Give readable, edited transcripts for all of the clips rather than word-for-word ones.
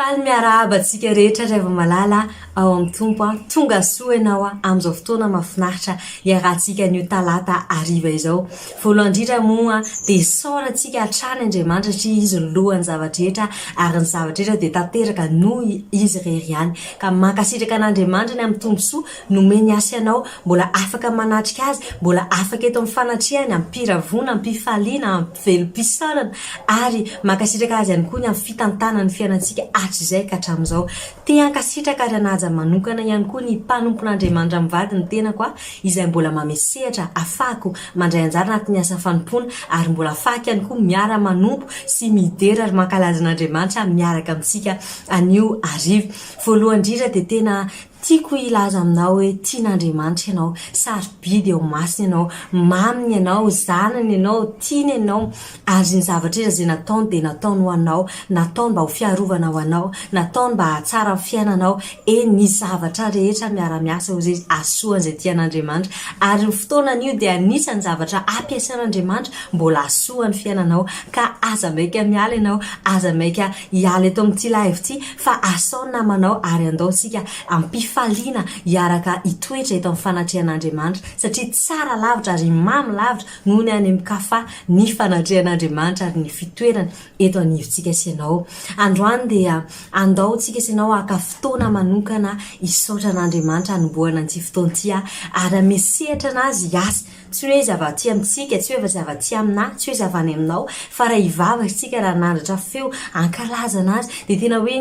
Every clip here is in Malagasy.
Faly miarahaba antsika rehetra ry hava-malala ao amin'ny Tompo a! Tonga soa ianao amin'izao fotoana mahafinaritra iarahantsika anio talata hariva izao. Voalohany indrindra moa dia isaorantsika hatrany Andriamanitra satria Izy no lohan'ny zava-drehetra ary ny zava-drehetra dia tanteraka noho Izy irery ihany. Ka mankasitraka an'Andriamanitra ny amin'ny tombontsoa nomeny ahy sy anao mbola afaka manatrika Azy, mbola afaka eto amin'ny fanatrehany am-piravoana, am-pifaliana, am-pivelom-pisaorana ary mankasitraka Azy ihany koa ny amin'ny fitantanany ny fiainantsika hatrizay ka hatramin'izao. Te hankasitraka ary hanaja manokana ihany koa ny mpanompon'Andriamanitra mivady ny tenako aho izay mbola mamehy sehatra afahako mandray anjara anatin'ny asa fanompoana ary mbola afahako ihany koa miara-manompo sy midera ary mankalaza an'Andriamanitra miaraka amintsika anio hariva. Voalohany indrindra dia tena Tiako hilaza aminao hoe tian'Andriamanitra ianao, sarobidy eo imasony ianao, maminy ianao, zanany ianao, tiany ianao, ary ny zavatra rehetra izay nataony dia nataony ho anao, nataony mba ho fiarovana ho anao, nataony mba hahatsara ny fiainanao, eny ny zavatra rehetra miara-miasa hoy izy hahasoa an'izay tia an'Andriamanitra, ary ny fotoana anio dia anisan'ny zavatra ampiasain'Andriamanitra mbola hahasoa ny fiainanao, ka aza maika miala ianao, aza maika hiala eto amin'ity live ity fa asao ny namanao ary andao isika am-pifaliana hiaraka hitoetra eto amin'ny fanatrehan'Andriamanitra satria tsara lavitra ary mamy lavitra noho ny any amin'ny kafa ny fanatrehan'Andriamanitra ary ny fitoerany eto anivontsika sy ianao. Androany dia andao tsika sy ianao haka fotoana manokana hisaotra an'Andriamanitra hanombohana an'ity fotoana ity ary hamehy sehatra an'Azy hiasa Tsy hoe zava-aty amintsika, tsy hoe zava-aty aminà, tsy hoe zava any aminao, fa raha hivavaka isika, raha hanandratra feo hankalazana Azy, dia tena hoe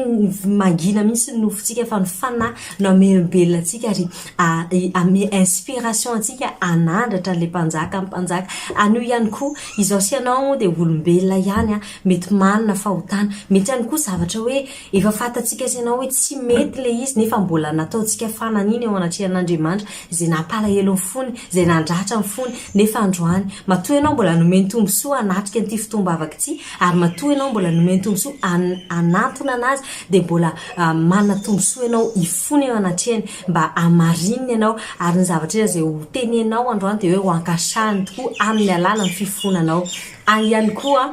mangina mihitsy ny nofontsika fa ny Fanahy no hamelombelona antsika ary hanome inspiration antsika hanandratra an'ilay Mpanjaka ny Mpanjaka. Anio ihany koa, izaho sy ianao moa dia olombelona ihany, mety manana fahotana, mety ihany koa zavatra hoe efa fantatsika sy ianao hoe tsy mety ilay izy nefa mbola nataontsika fananina eo anatrehan'Andriamanitra, izay nampalahelo ny fony, izay nandratra ny fony, nefa androany, matoa ianao mbola nomeny tombosoa hanatrika an'ity fotoam-bavaka ity, ary matoa ianao mbola nomeny tombosoa hanantona an'Azy, dia mbola manana tombosoa ianao hifona eo anatrehany, mba hamarininy ianao, ary ny zavatra rehetra izay ho teneninao androany dia hoe ho ankasitrahany tokoa amin'ny alalan'ny fifonanao. Ary ihany koa,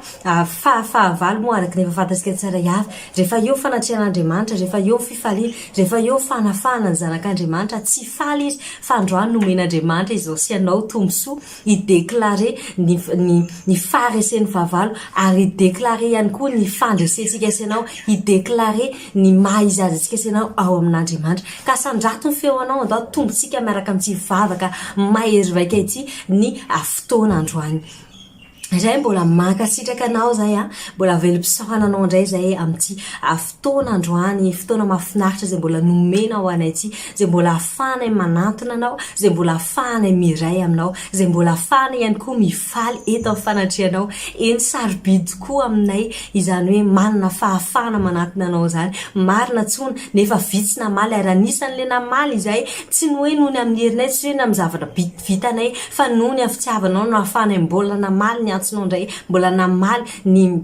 faha fahavalo moa araka ny efa fantatsika tsirairay avy, rehefa eo ny fanatrehan'Andriamanitra, rehefa eo ny fifaliana, rehefa eo ny fanafahana ny zanak'Andriamanitra, tsy faly izy fa androany nomen'Andriamanitra izao sy ianao tombosoa hi-declarer ny ny ny faharesen'ny fahavalo ary hi-declarer ihany koa ny fandresentsika sy ianao, hi-declarer ny maha izy azy antsika sy ianao ao amin'Andriamanitra. Ka asandrato ny feonao andao tombontsika miaraka amin'ity vavaka mahery vaika ity ny fotoana androany. Ray mbola mankasitraka anao zay a, mbola velom-pisaorana anao indray zay amin'ity fotoana androany, fotoana mahafinaritra izay mbola nomenao anay ity, izay mbola ahafahanay manantona anao, izay mbola ahafahanay miray aminao, izay mbola ahafahanay ihany koa mifaly eto amin'ny fanatrehanao. Eny sarobidy tokoa aminay izany hoe manana fahafahana manantona anao izany. Marina tsony, nefa vitsy namaly ary anisan'ilay namaly izahay, tsy ny hoe noho ny amin'ny herinay, tsy hoe ny amin'ny zavatra vitanay fa noho ny fitiavanao no ahafahanay mbola namaly ny antsonao indray, mbola namaly ny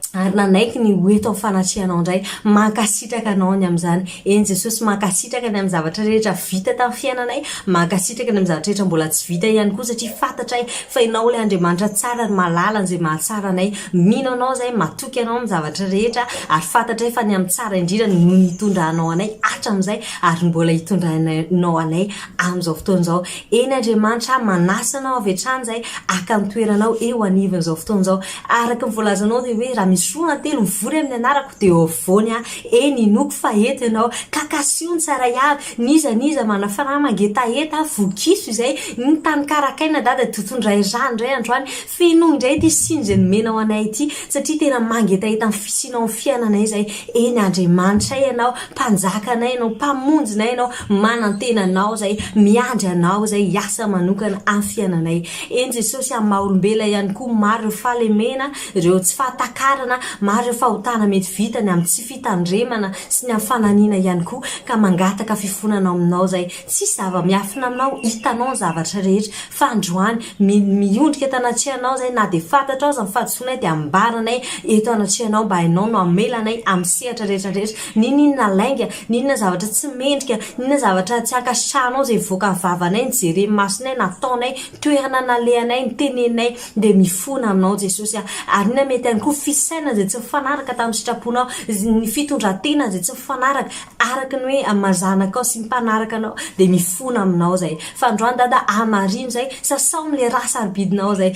ary nanaiky ny ho eto amin'ny fanatrehanao indray. Mankasitraka anao ny amin'izany. Eny Jesosy, mankasitraka ny amin'ny zavatra rehetra vita tamin'ny fiainanay, mankasitraka ny amin'ny zavatra rehetra mbola tsy vita ihany koa satria fantatray fa Ianao ilay Andriamanitra tsara ary mahalala an'izay mahatsara anay. Mino Anao izahay, matoky Anao amin'ny zavatra rehetra ary fantatray fa ny amin'ny tsara indrindra no nitondranao anay hatramin'izay ary mbola hitondranao anay amin'izao fotoana izao. Eny Andriamanitra, manasa anao avy hatrany izahay haka ny toeranao eo anivon'izao fotoana izao. Araka ny voalazanao dia hoe raha misy roa na telo mivory amin'ny anarako dia eo afovoany aho. Eny, inoako fa eto ianao. Ka kasiho ny tsirairay avy. N'iza n'iza manana fanahy mangetaheta, vokiso izay. Ny tany karakaina dada dia tondray rano indray androany. Fenoy indray ity siny izay nomenao anay ity satria tena mangetaheta ny fisianao amin'ny fiainanay izay. Eny Andriamanitray Ianao, Mpanjakanay Ianao, Mpamonjinay Ianao, manantena Anao izay, miandry Anao izay hiasa manokana amin'ny fiainanay. Eny Jesosy, amin'ny maha olombelona ihany koa, maro ireo fahalemena, ireo tsy fahatakarana, maro ireo fahotana mety vita, ny amin'ny tsy fitandremana sy ny amin'ny fananiana ihany koa, ka mangataka fifonana aminao izay. Tsisy zava-miafina aminao, hitanao ny zavatra rehetra, fa androany, Mi, miondrika eto anatrehanao izay na dia fantatrao aza ny fahadisoanay dia ambaranay eto anatrehanao mba hainao no hamela anay amin'ny sehatra rehetra rehetra. N'inon'inona lainga, n'inona zavatra tsy mendrika, n'inona zavatra tsy ankasitrahanao izay mivoaka ny vavanay, nijeren'ny masonay, nataonay, toerana nalehanay, niteneninay dia mifona aminao Jesosy a. Ary inona mety ihany koa fisainana. toe-tsaina izay tsy mifanaraka tamin'ny sitraponao, ny fitondran-tena izay tsy mifanaraka araka ny hoe maha zanakao sy mpanaraka anao dia mifona aminao izay. Fa androany Dada hamarino izay, sasao amin'ilay rà sarobidinao izay,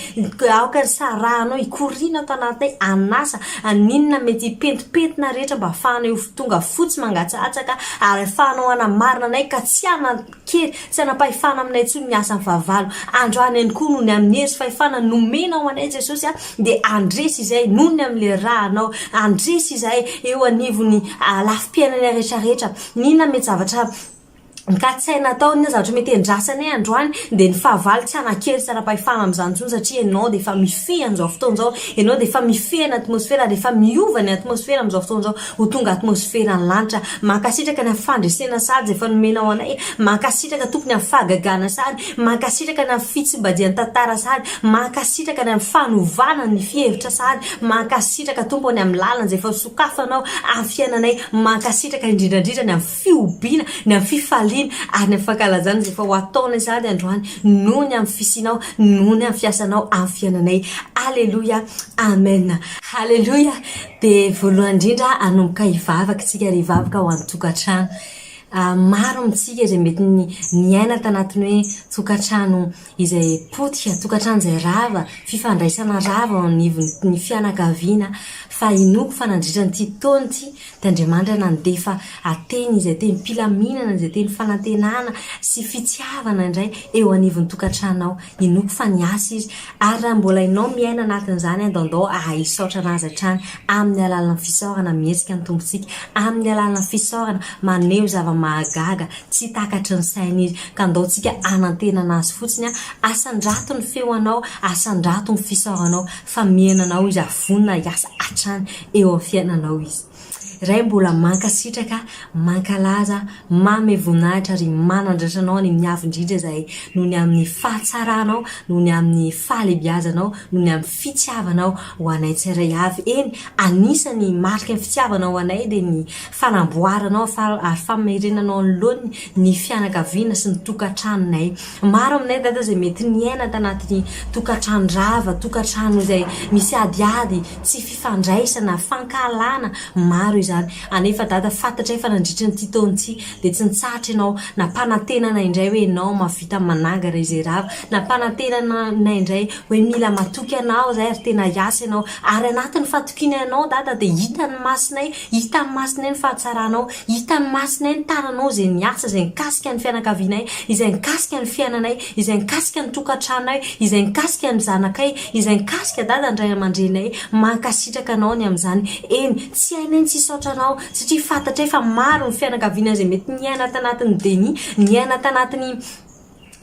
aoka ny sarahanao hikoriana ato anatinay hanasa an'inona mety hipentimpentina rehetra mba hahafahanay ho tonga fotsy mangatsahatsaka ary hahafahanao hanamarina anay ka tsy hanan-kery, tsy hanam-pahefana aminay intsony ny asan'ny fahavalo. Androany ihany koa noho ny amin'ny hery sy fahefana nomenao anay Jesosy a, dia handresy izahay noho ny amin'ilay rà anao, handresy izahay eo anivon'ny lafim-piainanay rehetrarehetra. N'inona mety zavatra Mikatsaina atao, inona zavatra mety endrasanay androany dia ny fahavalo tsy hanan-kery sy hanam-pahefana amin'izany intsony satria ianao dia efa mifehy an'izao fotoana izao, ianao dia efa mifehy ny atmosfera ary efa miova ny atmosfera amin'izao fotoana izao ho tonga atmosferan'ny lanitra. Mankasitraka ny amin'ny fandresena sahady izay efa nomenao anay, mankasitraka Tompo ny amin'ny fahagagana sahady, mankasitraka ny amin'ny fitsimbadihan'ny tantara sahady, mankasitraka ny amin'ny fanovana ny fihevitra sahady, mankasitraka Tompo ny amin'ny lalana izay efa sokafanao amin'ny fiainanay, mankasitraka indrindra indrindra ny amin'ny fihobiana, ny amin'ny fifaliana ary ny amin'ny fankalazana izay efa ho ataonay sahady androany noho ny amin'ny fisianao, noho ny amin'ny fiasanao amin'ny fiainanay. Aleloia! Amen! Aleloia! Dia voalohany indrindra hanomboka hivavaka isika ary hivavaka ho an'ny tokantrano. Maro amintsika izay mety niaina tanatin'ny hoe tokantrano izay potika, tokantrano izay rava, fifandraisana rava ao anivon'ny fianakaviana, fa inoako fa nandritra an'ity taona ity dia Andriamanitra nandefa teny izay tenim-pilaminana, izay teny fanantenana sy fitiavana indray eo anivon'ny tokantranonao. Inoako fa niasa Izy. Ary raha mbola ianao miaina anatin'izany, andao hisaotra An'Azy hatrany amin'ny alalan'ny fisaorana mihetsika ny Tompontsika, amin'ny alalan'ny fisaorana maneho zava-mahagaga Tsy takatry ny saina izy. Ka ndao tsika hanantena anazy fotsiny a! Asandrato ny feo anao, asandrato ny fisaoranao fa mihena anao izy ary vonona hiasa hatrany eo amin'ny fiainanao izy. Ray mbola mankasitraka, mankalaza, manome voninahitra ary manandratra anao any amin'ny avo indrindra izahay noho ny amin'ny fahatsaranao, noho ny amin'ny fahalebiazanao, noho ny amin'ny fitiavanao ho anay tsirairay avy. Eny, anisan'ny mariky ny fitiavanao anay dia ny fanamboaranao ary famerenanao ny laoniny ny fianakaviana sy ny tokantranonay. Maro aminay dada izay mety niaina tanatin'ny tokantrano rava, tokantrano izay misy adiady, tsy fifandraisana, fankahalana, maro izany. Anefa dada fantatray fa nandritra an'ity taona ity dia tsy nitsahatra ianao nampanantena anay indray hoe ianao mahavita manangana izay rava, nampanantena anay indray hoe mila matoky anao izahay ary tena hiasa ianao. Ary anatin'ny fatokiana anao dada dia hitan'ny masonay Hitan'ny masonay ny fahatsaranao, hitan'ny masonay ny tananao izay niasa, izay nikasika ny fianakavianay, izay nikasika ny fiainanay, izay nikasika ny tokantranonay, izay nikasika ny zanakay, izay nikasika dada ny ray aman-dreninay. Mankasitraka anao ny amin'izany. Eny, tsy hainay ny tsy hisaotra anao, satria fantatray fa maro ny fianakaviana izay mety niaina tanatin'ny déni, niaina tanatin'ny.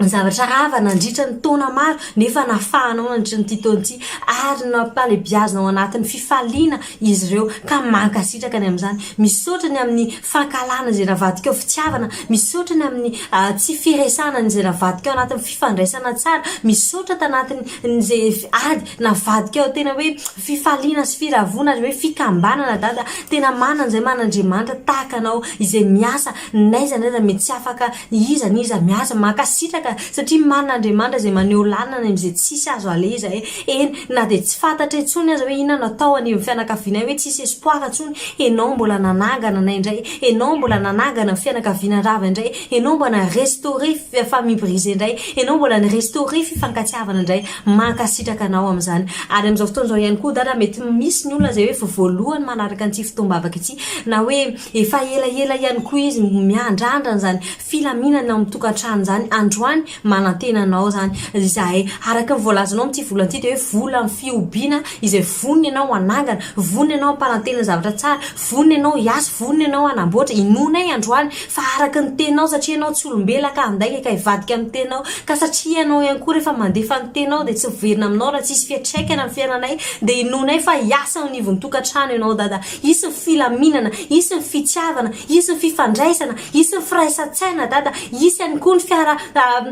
Ny zavatra rava nandritra ny taona maro nefa nafahanao nandritra an'ity taona ity ary nampalebiazina ao anatin'ny fifaliana izy ireo ka mankasitraka ny amin'izany. Misaotra ny amin'ny fankahalana izay navadikao fitiavana, misaotra ny amin'ny tsy firesahana izay navadikao anatin'ny fifandraisana tsara, misaotra tanatin'izay ady navadikao tena hoe fifaliana sy firavoana ary hoe fikambanana Dada, tena manana izay man'Andriamanitra tahaka anao izay miasa n'aiza n'aiza mety tsy afaka Iza n'iza miasa, mankasitraka satria manana Andriamanitra izay maneho lalana any amin'izay tsisy azo aleha izahay. Eny, na dia tsy fantatra intsony aza hoe inona no atao anivon'ny fianakavianay hoe tsisy espoir intsony, Enao mbola nanangana anay indray, Enao mbola nanangana ny fianakaviana rava indray, Enao mba na-restaurer famille brisée indray, Enao mbola ni-restaurer fifankatiavana indray. Mankasitraka Anao amin'izany. Ary amin'izao fotoana izao ihany koa Dada, mety misy ny olona izay hoe vao voalohany manaraka an'ity fotoam-bavaka ity, na hoe Efa elaela ihany koa izy miandrandra an'izany filaminana ao amin'ny tokantrano izany. Androany, manantena anao izany izahay. Araka ny voalazanao amin'ity volana ity dia hoe volan'ny fihobiana izay vonona ianao hanangana, vonona ianao hampanantena zavatra tsara, vonona ianao hiasa, vonona ianao hanamboatra. Inoanay androany fa araka ny teninao satria ianao tsy olombelona ka handainga ka hivadika amin'ny teninao. Ka satria ianao ihany koa rehefa mandefa ny teninao dia tsy miverina aminao raha tsisy fiantraikany amin'ny fiainanay dia inoanay fa hiasa ao anivon'ny tokantrano ianao Dada. Hisy ny filaminana, hisy ny fitiavana, hisy ny fifandraisana, hisy ny firaisan-tsaina dada, hisy ihany koa ny fiara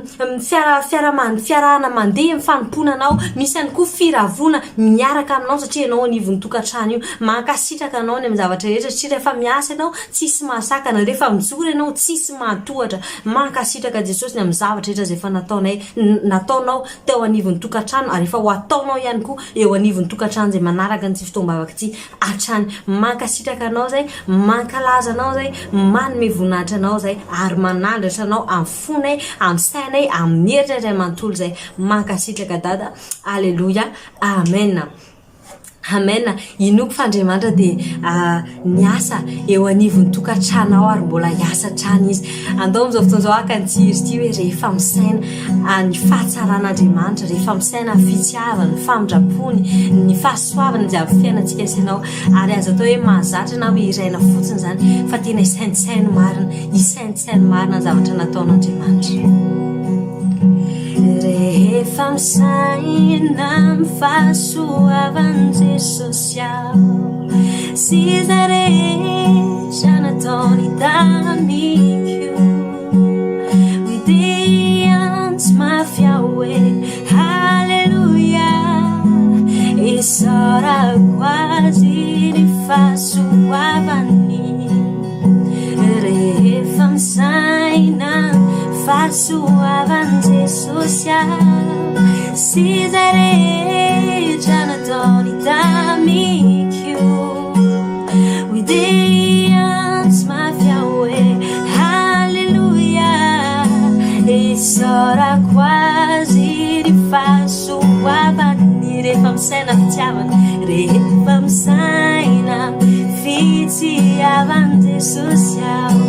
fiara, fiara, fiarahana mandeha amin'ny fanompoana Anao. Misy ihany koa firavoana miaraka aminao satria ianao anivon'ny tokantrano io. Mankasitraka anao ny amin'ny zavatra rehetra satria rehefa miasa ianao tsisy mahasakana, rehefa mijoro ianao tsisy mahatohatra. Mankasitraka Jesosy ny amin'ny zavatra rehetra izay efa nataonay, nataonao teo anivon'ny tokantrano ary efa ho ataonao ihany koa eo anivon'ny tokantrano izay manaraka an'ity fotoam-bavaka ity hatrany. Mankasitraka anao izay, mankalaza anao izay, manome voninahitra anao izay ary manandratra anao amin'ny fonay, amin'ny sainay, amin'ny herinay iray manontolo izay. Mankasitraka Dada. Aleloia. Amen. Amen. Inoako fa Andriamanitra dia miasa eo anivon'ny tokantranao ary mbola hiasa hatrany Izy. Andao amin'izao fotoana izao haka an'ity hira ity hoe rehefa misaina ny fahatsaran'Andriamanitra, rehefa misaina ny fitiavany, ny famindrampony, ny fahasoavany izay amin'ny fiainantsika sy ianao. Ary aza atao hoe mahazatra na hoe hiraina fotsiny izany fa tena isaintsaino marina, isaintsaino marina ny zavatra nataon'Andriamanitra. Rehefa misaina ny fahasoavan'i Jesosy aho sy izay rehetra nataony tamiko dia hiantso mafy aho hoe Haleloia Isaorako azy ny fahasoavany Rehefa misaina fahasoavan'i Jesosy aho Sy izay rehetra nataony tamiko Hoy dia hiantso mafy aho hoe Haleloia Isaorako azy ny fahasoavany Rehefa misaina fitiavana Rehefa misaina fitiavan'i Jesosy aho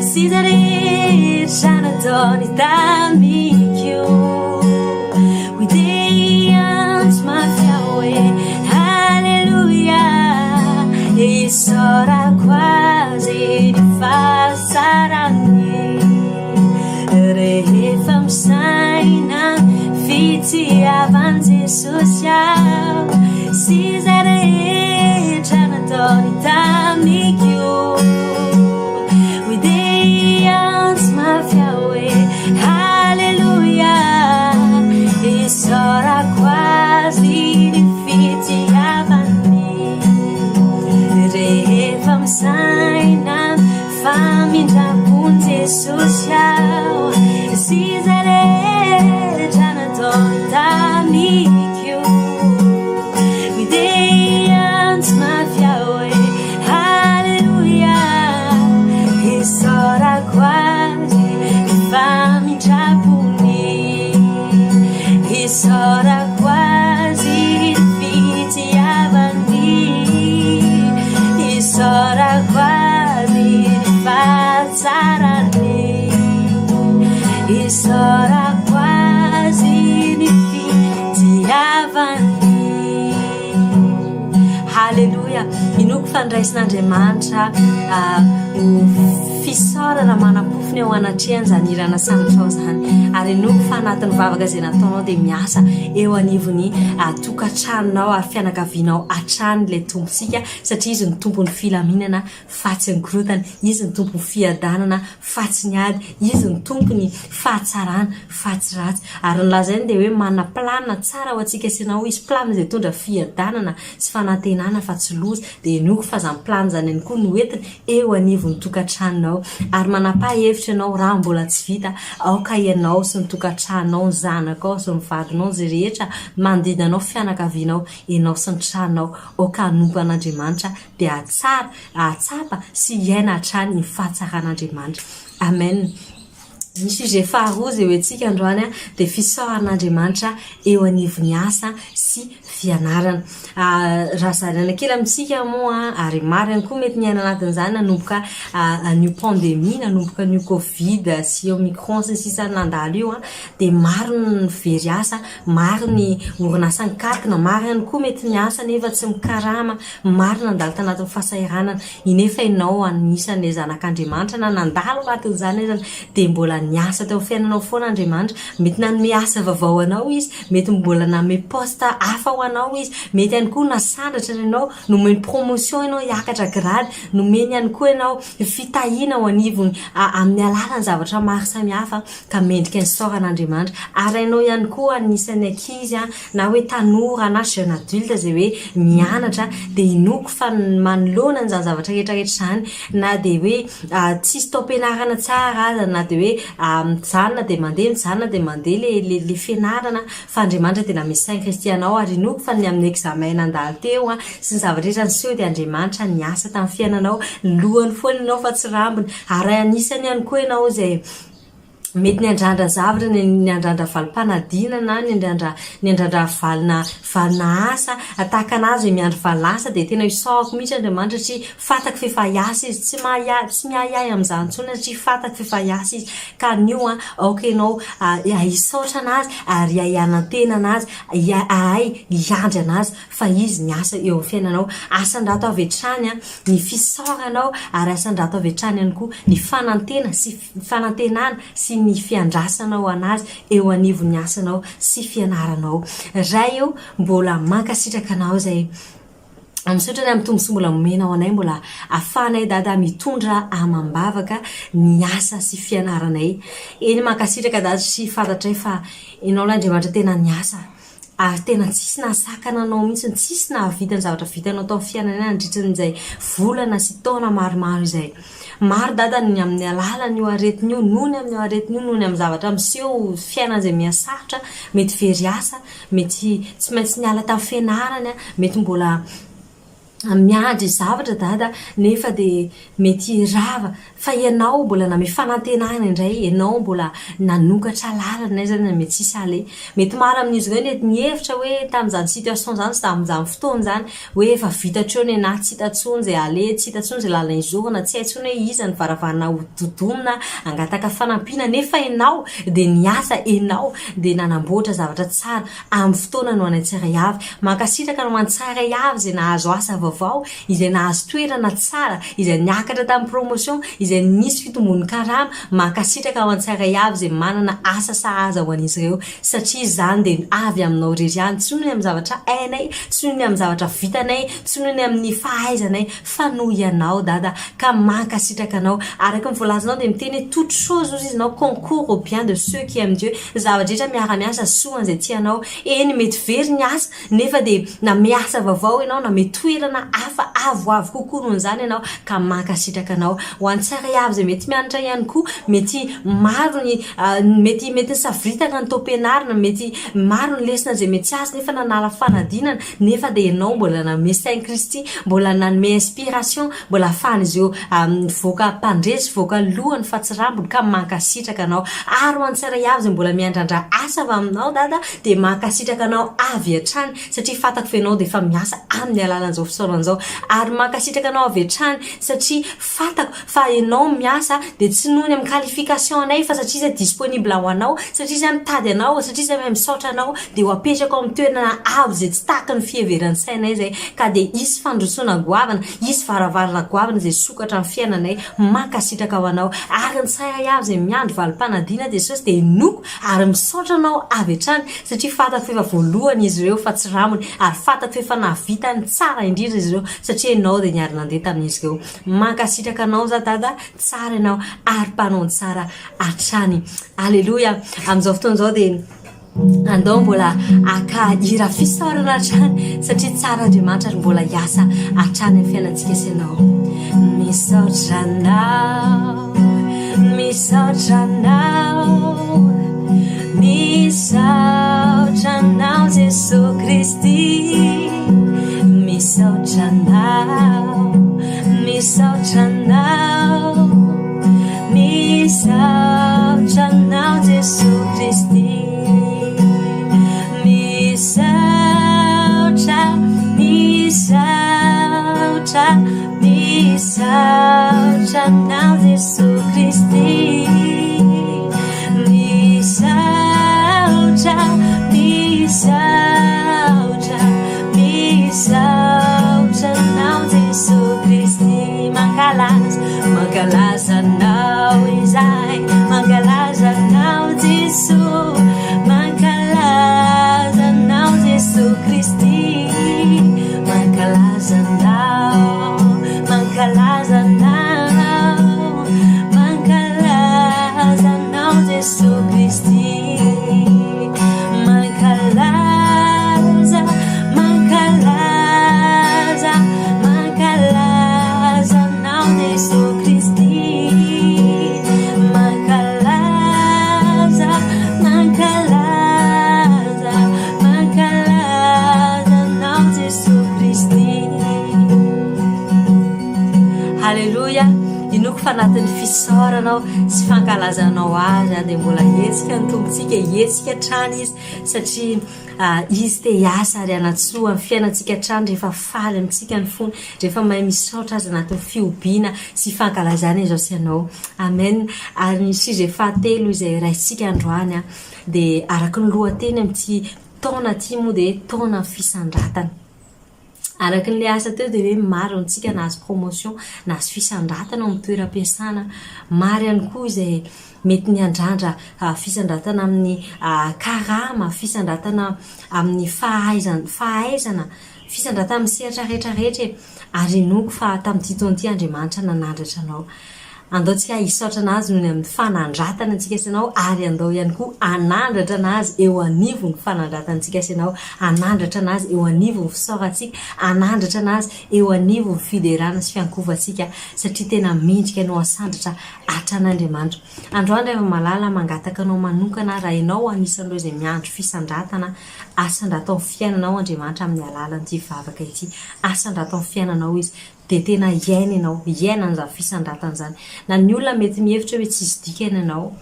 Sy izay rehetra nataony tamiko Hoy dia hiantso mafy aho hoe Haleloia Isaorako azy ny fahatsarany Rehefa misaina fitiavan'i Jesosy aho Sy izay rehetra nataony tamiko Hoy dia hiantso mafy aho hoe Haleloia Isaorako azy ny fitiavany Rehefa misaina famindram-pon'i Jesosy aho Sy izay rehetra nataony tamiko Hoy dia hiantso mafy aho hoe Haleloia Isaorako azy ny famindrapony Isaorako azy ny fitiavany Isaorako azy ny fahatsarany Isaorako azy ny fitiavany Haleloia! Inoako fa niraisin'Andriamanitra ho fisaorana manam-pofona eo anatrehany izany hira nasandratrao izany. Ary inoako fa anatin'ny vavaka izay nataonao dia miasa eo anivon'ny tokantranonao ary fianakavianao hatrany ilay Tompontsika satria Izy no Tompon'ny filaminana fa tsy ny korontana, Izy no Tompon'ny fiadanana fa tsy ny ady, Izy no Tompon'ny fahatsarana fa tsy ratsy. Ary ny lazainy dia hoe manana planina tsara ho antsika sy ianao Izy, planina izay hitondra fiadanana sy fanantenana fa tsy loza. Dia inoako fa izany planina izany ihany koa no entiny eo anivon'ny tokantranonao. Ary manapaha hevitra ianao raha mbola tsy vita, aoka ianao sy ny tokantranonao, ny zanakao sy ny vadinao, izay rehetra manodidina anao, fianakavianao, ianao sy ny tranonao, aoka hanompo an'Andriamanitra dia hahatsara, hahatsapa sy hiaina hatrany ny fahatsaran'Andriamanitra. Amen. Ny sujet faharoa izay hoentsika androany dia fisaoran'Andriamanitra eo anivon'ny asa sy fianarana. Raha zaraina kely amintsika moa ary maro ihany koa mety niaina anatin'izany nanomboka an'io pandemie, nanomboka an'io covid sy omicron sy ny sisa nandalo io dia maro ny very asa, maro ny orinasa nikatona, maro ihany koa mety niasa nefa tsy mikarama, maro nandalo tanatin'ny fahasahiranana. Inefa ianao anisan'ilay zanak'Andriamanitra na nandalo anatin'izany aza dia mbola. niasa teo amin'ny fiainanao foana Andriamanitra. Mety nanome asa vaovao anao Izy, mety mbola nanome poste hafa ho anao Izy, mety ihany koa nasandratra ianao, nomeny promotion ianao hiakatra grade, nomeny ihany koa ianao fitahiana ao anivony amin'ny alalan'ny zavatra maro samihafa ka mendrika ny isaorana Andriamanitra. Ary ianao ihany koa anisan'ny ankizy na hoe tanora na jeune adulte izay hoe mianatra dia inoako fa manoloana an'izany zavatra rehetra rehetra izany na dia hoe tsisy taom-pianarana tsara aza na dia hoe mijanona dia mandeha mijanona dia mandeha le le le fianarana fa Andriamanitra dia namehy saint Kristy anao ary inoako fa ny amin'ny examen nandalo teo sy ny zavatra rehetra niseho dia Andriamanitra niasa tamin'ny fiainanao lohany foana ianao fa tsy rambony ary anisany ihany koa ianao izay Mety niandrandra zavatra, ny niandrandra valim-panadinana, niandrandra niandrandra valina valina asa, tahaka an'azy hoe miandry valin'asa dia tena isaorako mihitsy Andriamanitra satria fantako f'efa hiasa izy, tsy mahiahy tsy miahiahy amin'izany intsony aho satria fantako f'efa hiasa izy, ka anio an, aoka ianao hisaotra an'azy ary hahay hanantena an'azy, hahay hiandry an'azy fa izy miasa eo amin'ny fiainanao. Asandrato avy hatrany ny fisaoranao ary asandrato avy hatrany ihany koa ny fanantena sy fanantenana sy ny fiandrasanao an'Azy eo anivon'ny asanao sy fianaranao. Ray o, mbola mankasitraka Anao izay. Misaotra ny amin'ny tombontsoa mbola omenao anay mbola afahanay Dada mitondra amam-bavaka ny asa sy fianaranay. Eny mankasitraka Dada satria fantatray fa Ianao ilay Andriamanitra tena niasa. Ary tena tsisy nahasakana anao mihitsy, tsisy nahavita ny zavatra vitanao tao amin'ny fiainana nandritra an'izay volana sy taona maromaro izay. Maro dada ny amin'ny alalan'io aretina io, noho ny amin'io aretina io, noho ny amin'ny zavatra miseho, fiainana izay miha-sarotra, mety very asa, mety tsy maintsy niala tamin'ny fianarana, mety mbola miandry zavatra dada nefa dia mety rava fa ianao mbola name fanantenana indray ianao mbola nanokatra lalana n'aiza n'aiza mety tsisy aleha mety maro amin'izy ireo nety nihevitra hoe tamin'izany situation izany sy tamin'izany fotoana izany hoe efa vita hatreo ny anah tsy hita intsony izay aleha tsy hita intsony izay lalana izorana tsy hay intsony hoe iza ny varavarana ho dodomina hangataka fanampiana nefa ianao dia niasa ianao dia nanamboatra zavatra tsara Amin'ny fotoana no anay tsirairay avy. Mankasitraka no an'ny tsirairay avy izay nahazo asa vaovao, izay nahazo toerana tsara, izay niakatra tamin'ny promotion, izay nisy fitombon'ny karama. Mankasitraka ho an'ny tsirairay avy izay manana asa sahaza ho an'izy ireo, satria izany dia avy aminao irery ihany, tsy noho ny amin'ny zavatra hainay, tsy noho ny amin'ny zavatra vitanay, tsy noho ny amin'ny fahaizanay, fa noho ianao Dada, ka mankasitraka anao. Araka ny voalazanao dia miteny hoe toute chose hozy izy nao concourt au bien de ceux qui aiment Dieu, ny zava-drehetra miara-miasa soa an'izay tia anao. Eny, mety very ny asa, nefa dia name asa vaovao ianao, name toerana hafa avoavo kokoa noho izany ianao, ka mankasitraka anao. Ho an'ny tsirairay avy izay mety mianatra ihany koa, mety maro ny mety mety nisavoritaka ny taom-pianarana, mety maro ny lesona izay mety tsy azo nefa nanala fanadinana, nefa dia ianao mbola nanome saint Kristy, mbola nanome inspiration, mbola ahafahan'izy ireo mivoaka mpandresy, mivoaka lohany fa tsy rambony ka mankasitraka anao. Ary ho an'ny tsirairay avy izay mbola miandrandra asa avy aminao Dada dia mankasitraka anao avy hatrany satria fantako fa ianao dia efa miasa amin'ny alalan'izao fisaorana izao. Ary mankasitraka anao avy hatrany satria fantako fa ianao miasa dia tsy noho ny amin'ny qualification anay fa satria izay disponible ho anao, satria izay mitady anao, satria izay mahay misaotra anao dia ho apetraka ao amin'ny toerana avo izay tsy tahaky ny fiheveran'ny sainay izay ka dia hisy fandrosoana goavana, hisy varavarana goavana izay hisokatra amin'ny fiainanay, mankasitraka ho anao ary ny tsirairay avy izay miandry valim-panadina Jesosy dia inoako ary misaotra anao avy hatrany satria fantako fa efa voalohany izy ireo fa tsy ramony ary fantako fa efa nahavita ny tsara indrindra izy ireo satria ianao dia niara-nandeha tamin'izy ireo. Mankasitraka anao za dada, tsara ianao ary mpanao ny tsara hatrany. Aleloia. Amin'izao fotoana izao dia andao mbola haka hira fisaorana hatrany satria tsara Andriamanitra ary mbola hiasa hatrany amin'ny fiainantsika sy ianao. Misaotra anao, misaotra anao, misaotra anao Jesoa Kristy. Misaotra anao, misaotra anao, misaotra anao Jesoa Kristy. Misaotra, misaotra, misaotra anao Jesoa Kristy. Misaotra, misaotra, misaotra anao Jesoa Kristy. Mankalaza, mankalaza anao izahay, mankalaza. Mankalaza Anao, mankalaza Anao Jesoa Kristy. Mankalaza, mankalaza, mankalaza Anao Jesoa Kristy. Mankalaza, mankalaza, mankalaza Anao Jesoa Kristy. Haleloia! Inoako fa anatin'ny fisaoranao sy fankalazanao Azy dia mbola hihetsika ny Tompontsika, hihetsika hatrany Izy satria Izy te hiasa ary hanatsoa ny fiainantsika hatrany rehefa faly amintsika ny fony, rehefa mahay misaotra Azy anatin'ny fihobiana sy fankalazana izao sy ianao. Amen! Ary ny sujet fahatelo izay raisintsika androany dia araka ny lohateny amin'ity taona ity moa dia taona fisandratana. Araka ny asa teo dia hoe maro amintsika nahazo promotion, nahazo fisandratana ao amin'ny toeram-piasana. Maro ihany koa izay mety niandrandra fisandratana amin'ny karama, fisandratana amin'ny fahaizana, fahaizana, fisandratana amin'ny sehatra rehetra rehetra e! Ary inoako fa tamin'ity taona ity Andriamanitra nanandratra anao. Andao tsika hisaotra an'Azy noho ny amin'ny fanandratana antsika sy ianao ary andao ihany koa hanandratra an'Azy eo anivon'ny fanandratantsika sy ianao, hanandratra an'Azy eo anivon'ny fisaorantsika, hanandratra an'Azy eo anivon'ny fiderana sy fiankofantsika satria tena mendrika ny ho asandratra hatrany Andriamanitra. Androany ry hava-malala, mangataka anao manokana aho raha ianao anisan'ireo izay miandry fisandratana, asandrato amin'ny fiainanao Andriamanitra amin'ny alalan'ity vavaka ity, asandrato amin'ny fiainanao Izy. Dia tena hiaina ianao, hiaina an'izany fisandratana izany. Na ny olona mety mihevitra hoe tsisy dikany ianao,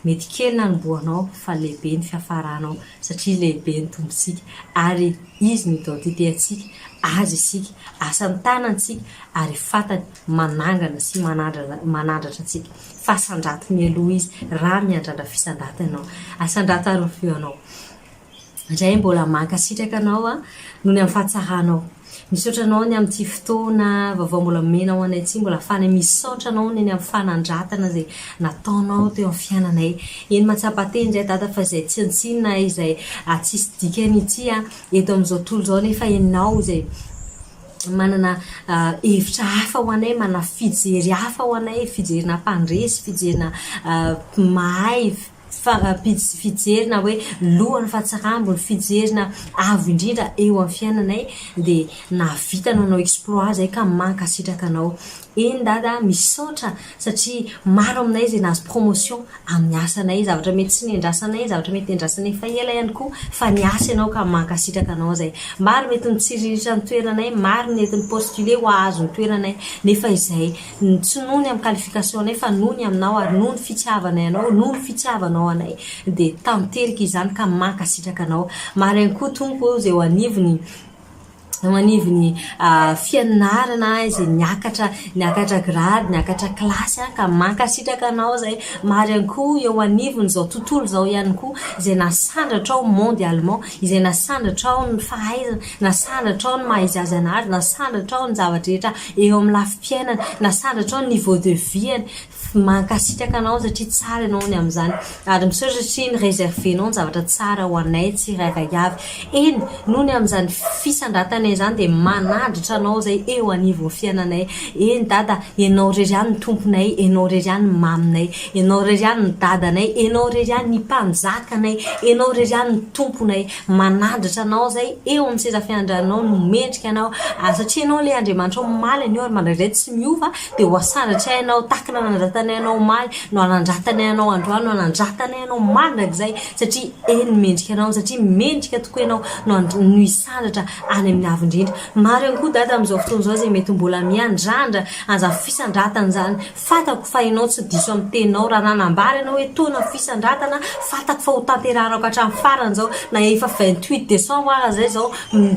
mety kely nanombohanao fa lehibe ny fiafaranao satria lehibe ny Tompontsika ary Izy no identité antsika, Azy isika, asan'ny tanany isika ary fantany manangana sy manandrana manandratra antsika. Fa asandrato mialoha Izy raha miandrandra fisandratana ianao. Asandrato ary ny feonao. Ray mbola mankasitraka anao aho noho ny amin'ny fahatsaranao. Misaotra anao ny amin'ity fotoana vaovao mbola omenao anay ity, mbola ahafahanay misaotra anao ny amin'ny fanandratana izay nataonao teo amin'ny fiainanay. Eny mahatsapa tena indray Dada fa izay tsinontsinona izay tsisy dikany ity eto amin'izao tontolo izao nefa ianao izay manana hevitra hafa ho anay, manana fijery hafa ho anay, fijerina mpandresy, fijerina mahay. Fijerina hoe lohany fa tsy rambony, fijerina avo indrindra eo amin'ny fiainanay dia nahavita nanao exploit zay ka mankasitraka anao. Eny Dada a, misaotra satria maro aminay izay nahazo promotion amin'ny asanay, zavatra mety tsy nendrasanay, zavatra mety nendrasanay efa ela ihany koa fa niasa ianao ka mankasitraka anao zay. Maro mety nitsiriritra ny toeranay, maro nety ni-postuler ho ahazo ny toeranay nefa izay Tsy noho ny amin'ny qualification-nay fa noho ny aminao ary noho ny fitiavanay anao, noho ny fitiavanao anay dia tanteraka izany ka mankasitraka anao. Maro ihany koa Tompo ô izay eo anivon'ny eo anivon'ny fianarana izay niakatra niakatra grade, niakatra classe ka mankasitraka anao izay. Maro ihany koa eo anivon'izao tontolo izao ihany koa izay nasandratrao mondialement, izay nasandratrao ny fahaizana, nasandratrao ny maha izy azy an'azy, nasandratrao ny zava-drehetra Eo amin'ny lafim-piainana, nasandratrao ny niveau de vie-ny, mankasitraka anao satria tsara ianao ny amin'izany, ary misaotra satria ni-reserver-nao ny zavatra tsara ho anay tsirairay avy. Eny, noho ny amin'izany fisandratanay izany dia manandratra anao izay eo anivon'ny fiainanay. Eny Dada, ianao irery ihany ny Tomponay, ianao irery ihany ny maminay, ianao irery ihany ny dadanay, ianao irery ihany ny mpanjakanay, ianao irery ihany ny Tomponay. Manandratra anao izay eo amin'ny seza fiandranao no mendrika anao, ary satria ianao ilay Andriamanitra omaly anio ary mandrakizay tsy miova dia ho asandratray anao tahaka ny nanandratanay anao omaly no hanandratanay anao androany no hanandratanay anao mandrakizay satria eny mendrika anao satria mendrika tokoa ianao no no hisandratra any amin'ny avo indrindra. Maro ihany koa dada amin'izao fotoana izao izay mety mbola miandrandra an'izany fisandratana izany Fantako fa ianao tsy diso amin'ny teninao, raha nanambara ianao hoe taona fisandratana, fantako fa ho tanterahanao ka hatramin'ny farany izao, na efa 28 décembre ara izay izao,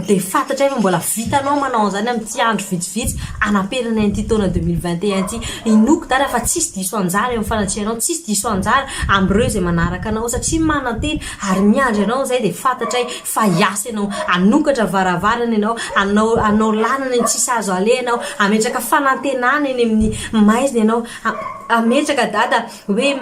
dia fantatray fa mbola vitanao manao an'izany amin'ity andro vitsivitsy anaperanay an'ity taona 2021 ity. Inoako dada fa tsisy diso anjara eo amin'ny fanatrehanao, tsisy diso anjara amin'ireo izay manaraka anao, satria manantena ary miandry anao izay dia fantatray fa hiasa ianao, hanokatra varavarana ianao, hanao hanao lalana eny tsisy azo aleha ianao, hametraka fanantenana eny amin'ny maizina ianao, hametraka dada hoe.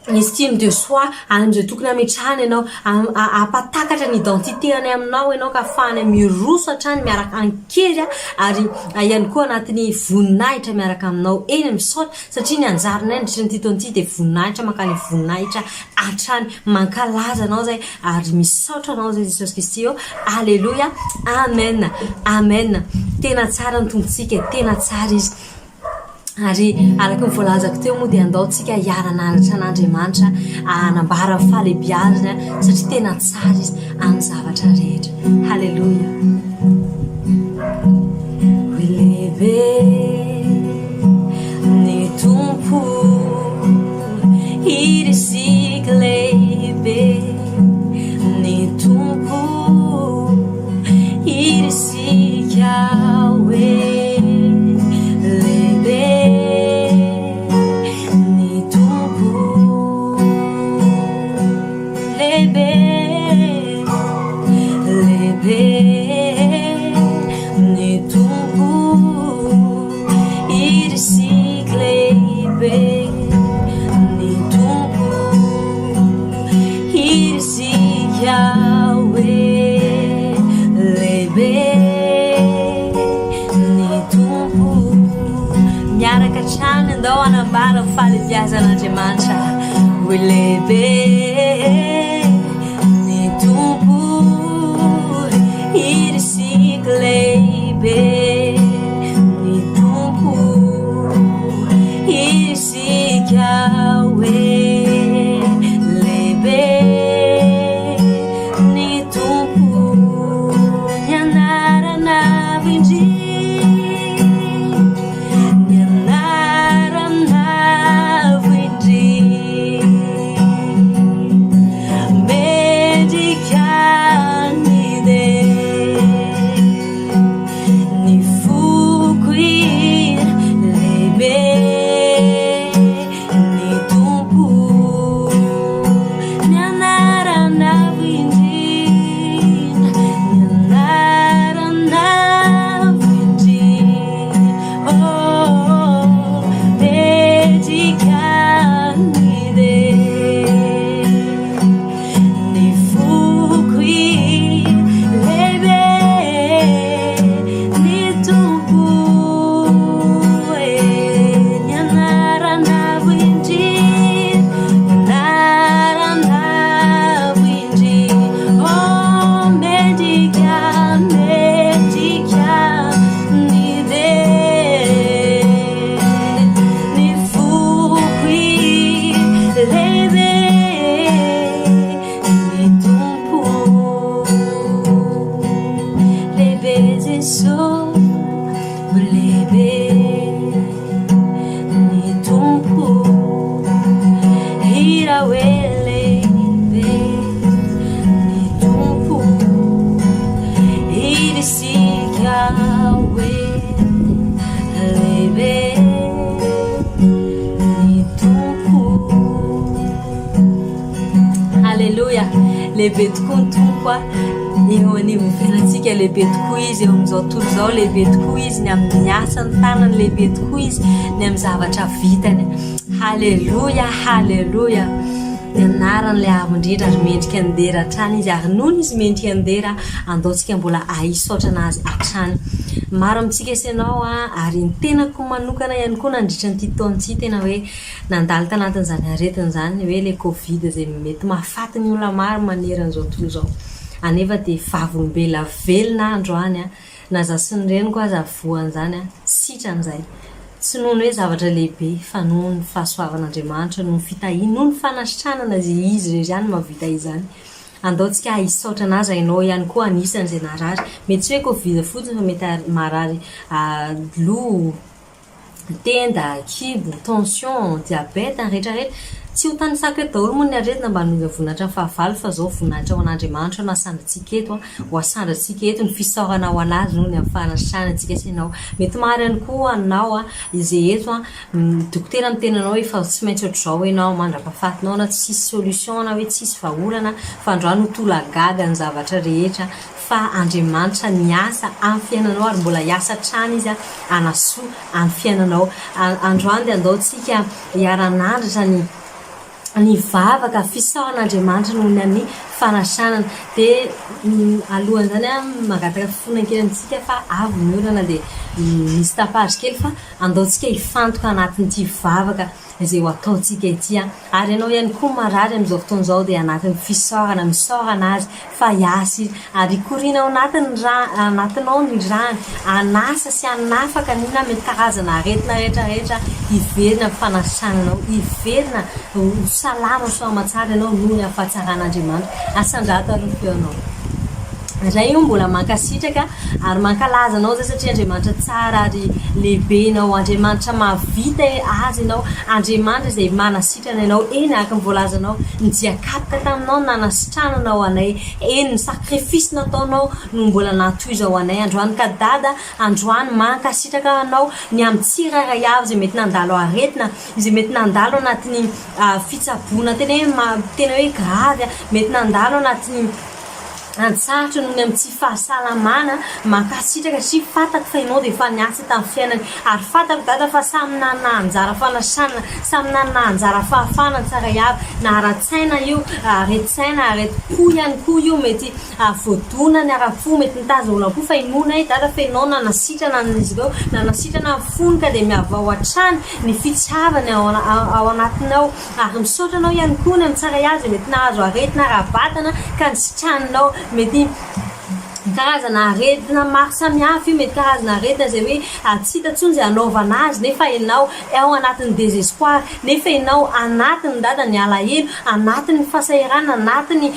Estime de soi, any amin'izay tokony hametrahana ianao, hampatakatra ny identité-ny aminao ianao ka ahafahany miroso hatrany miaraka an-kery ary ihany koa anatin'ny voninahitra miaraka aminao. Eny, misaotra satria ny anjaranay nandritra an'ity taona ity dia voninahitra mankany amin'ny voninahitra hatrany. Mankalaza anao izay ary misaotra anao izay Jesosy Kristy ô. Aleloia. Amen. Amen. Tena tsara ny Tompontsika e, tena tsara Izy. Ary araka ny voalazako teo moa dia andao tsika hiara-hananatra an'Andriamanitra hanambara ny fahalehibiazany satria tena tsara izy amin'ny zavatra rehetra. Haleloia. Ho lehibe ny Tompo, hirisika lehibe ny Tompo, hirisika. Isika hoe lehibe ny Tompo, lehibe, lehibe ny Tompo, irisika lehibe ny Tompo, irisika hoe. Lehibe ny Tompo. Miaraka hatrany andao hanambara ny fahalehibiazan'Andriamanitra. Ho lehibe ny Tompo. Irisiko lehibe ny Tompo. Isika hoe lehibe ny Tompo, ny anarana avo indrindra, ny anarana avo indrindra, mendrika ny dera. Ny foko lehibe ny Tompo, ny anarana avo indrindra, ny anarana avo indrindra, oh, mendrika ny dera. Ny foko lehibe ny Tompo e, ny anarana avo indrindra, ny anarana avo indrindra, oh mendrika, mendrika ny dera. Ny foko lehibe ny Tompo lehibe Jeso lehibe ny Tompo hira hoe lehibe ny Tompo irisika hoe Lehibe ny Tompo. Haleloia! Lehibe tokoa ny Tompo a! Eo anivon'ny fiainantsika lehibe tokoa Izy, eo amin'izao tontolo izao lehibe tokoa Izy, ny amin'ny asan'ny tanany lehibe tokoa Izy, ny amin'ny zavatra vitany. Haleloia! Haleloia! Ny anarany ilay Avo Indrindra ary mendrika ny dera hatrany Izy, ary nony Izy mendrika ny dera, andao tsika mbola ahisaotrana Azy hatrany. Maro amintsika sy ianao ary ny tenako manokana ihany koa nandritra an'ity taona ity tena hoe nandalo tanatin'izany aretina izany, hoe ilay covid izay mety mahafaty ny olona maro manerana izao tontolo izao. Anefa dia vavolombelona velona aho androany Na za sy ny reniko aza voan'izany an, sitrana izay. Tsy noho ny hoe zavatra lehibe fa noho ny fahasoavan'Andriamanitra, noho ny fitahiany, noho ny fanasitranana izay Izy irery ihany no mahavita izany. Andao tsika hisaotra an'Azy raha ianao ihany koa anisan'izay narary. Mety tsy hoe covid fotsiny fa mety marary loha, tenda, kibo, tension, diabète, ny rehetra rehetra. Tsy ho tanisako eto daholo moa ny aretina mba hanomezana voninahitra ny fahavalo fa izao voninahitra ho an'Andriamanitra no asandrantsika eto, ho asandrantsika eto ny fisaorana ho an'Azy noho ny amin'ny fanasitranana antsika sy ianao. Mety maro ihany koa anao izay eto, dokotera miteny anao hoe efa tsy maintsy ohatr'izao ianao mandra-pahafatinao na tsisy solution na hoe tsisy vahaolana fa androany ho tolagaga ny zavatra rehetra fa Andriamanitra miasa amin'ny fiainanao ary mbola hiasa hatrany Izy hanasoa amin'ny fiainanao. Androany dia andao tsika hiara-hanandratra ny ny vavaka fisaorana Andriamanitra noho ny amin'ny fanasànana. Dia alohan'izany aho mangataka fifona kely amintsika fa avy ny orana dia misy tapage kely fa andao tsika hifantoka anatin'ity vavaka izay ho ataontsika ity an! Ary ianao ihany koa marary amin'izao fotoana izao dia anatin'ny fisaorana, misaorana Azy fa hiasa Izy ary hikoriana ao anatin'ny ra, anatinao ny rany, hanasa sy hanafaka ny inona mety karazana aretina rehetra rehetra hiverina amin'ny fanasitrananao, hiverina ho salama soa aman-tsara ianao noho ny amin'ny fahatsaran'Andriamanitra. Asandrato ary ny feonao. Ray o mbola mankasitraka ary mankalaza anao zay satria Andriamanitra tsara ary lehibe ianao, Andriamanitra mahavita azy ianao, Andriamanitra izay manasitrana ianao, eny araka ny voalazanao ny dia kapoka taminao no nanasitrananao anay, eny ny sacrifice nataonao no mbola nahatoizao anay androany ka Dada androany mankasitraka anao ny amin'ny tsirairay avy izay mety nandalo aretina, izay mety nandalo anatin'ny fitsaboana tena hoe tena hoe grave, mety nandalo anatin'ny An-tsarotra noho ny amin'ny tsy fahasalamana, mankasitraka satria fantako fa ianao dia efa niasa tamin'ny fiainany ary fantako dada fa samy nanana anjara fanasana, samy nanana anjara fahafahana ny tsirairay avy, na ara-tsaina io, areti-tsaina, areti-po ihany koa io, mety voadona ny ara-po, mety nitazona olam-po fa inoana ahy dada fa ianao nanasitrana an'izy ireo, nanasitrana ny fony ka dia mihavao hatrany ny fitiavany ao anatinao. Ary misaotra anao ihany koa ny amin'ny tsara ihany izay mety nahazo aretina ara-batana ka nisitraninao. Mety karazana aretina maro samihafa io, mety karazana aretina izay hoe tsy hita intsony izay hanaovana azy nefa ianao ao anatin'ny désespoir, nefa ianao anatin'ny dada ny alahelo, anatin'ny fahasahiranana, anatin'ny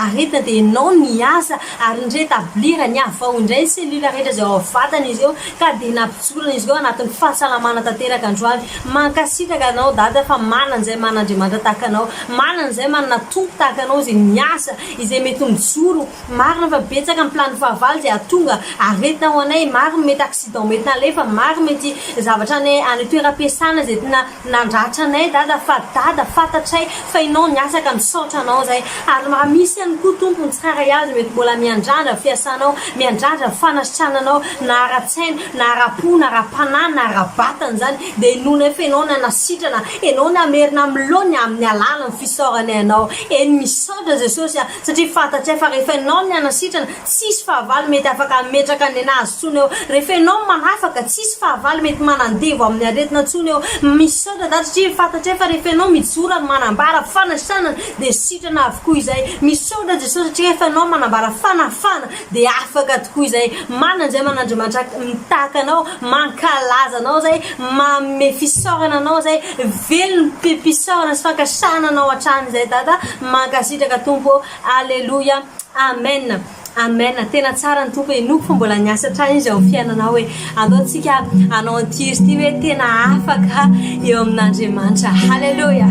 aretina dia ianao niasa ary ni-rétablir, nihavao indray ny cellule rehetra izay ao amin'ny vatan'izy ireo ka dia nampijorana izy ireo anatin'ny fahasalamana tanteraka androany. Mankasitraka anao Dada fa manana izay manana Andriamanitra tahaka anao, manana izay manana Tompo tahaka anao izay miasa, izay mety mijoro, marina fa betsaka ny plan fahavalo izay hahatonga aretina ho anay, maro ny mety accident mety nalefa, maro mety zavatra any any toeram-piasana izay tena nandratra anay Dada fa Dada fantatray fa ianao niasa ka misaotra anao izay ary raha misy ihany koa Tompo ny tsirairay avy mety mbola miandrandra ny fiasanao, miandrandra ny fanasitrananao na ara-tsaina na ara-po na ara-panahy na ara-batana izany dia inoanay fa ianao nanasitrana, ianao namerina amin'ny laoniny amin'ny alalan'ny fisaoranay anao. Eny misaotra Jesosy a, satria fantatray fa rehefa ianao no nanasitrana, tsisy fahavalo mety afaka hametraka ny anazy intsony eo, rehefa ianao no manafaka, tsisy fahavalo mety manandevo amin'ny aretina intsony eo. Misaotra Dada satria fantatray fa rehefa ianao mijoro ary manambara fanasitranana dia sitrana avokoa izay. Misaotra Jesosy satria rehefa ianao manambara fanafana Dia afaka tokoa izay manana izay man'Andriamanitra mitaka anao, mankalaza anao izay, manome fisaorana anao izay, velom-pisaorana sy fankasitrahana anao hatrany izay Dada, mankasitraka Tompo ô, Aleloia, Amen. Amen, tena tsara ny Tompo e, inoako fa mbola niasa hatrany Izy ao amin'ny fiainanao e, andao tsika hanao an'ity hira ity hoe tena afaka eo amin'Andriamanitra, Haleloia,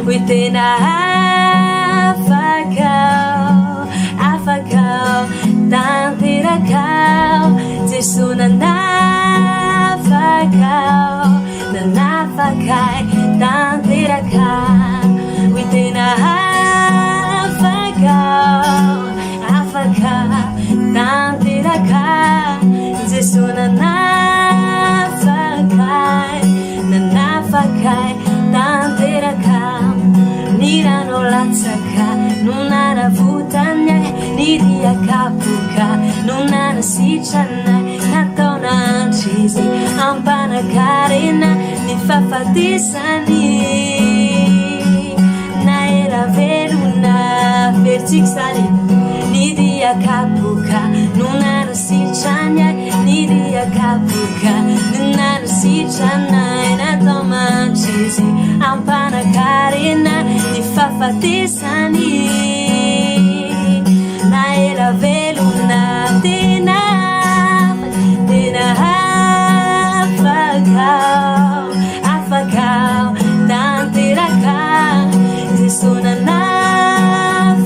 hoe tena afaka. Afaka aho, tanteraka aho, Jesoa nanafaka aho, nanafaka ahy, tanteraka Hoy tena afaka aho, afaka, tanteraka Jesoa nanafaka ahy, nanafaka ahy, tanteraka Ny ranao latsaka no nanavotany ahy, ny dia kapoka no nanasitrana ahy, nataona antr'izy ampanankarena ny fahafatesany. Na ela velona verintsika izany, ny dia kapoka no nanasitrany ahy, ny dia kapoka no nanasitrana ahy, nataona antr'izy ampanankarena ny fahafatesany na ela velona tena tena afaka afaka tanteraka Jesoa nanafaka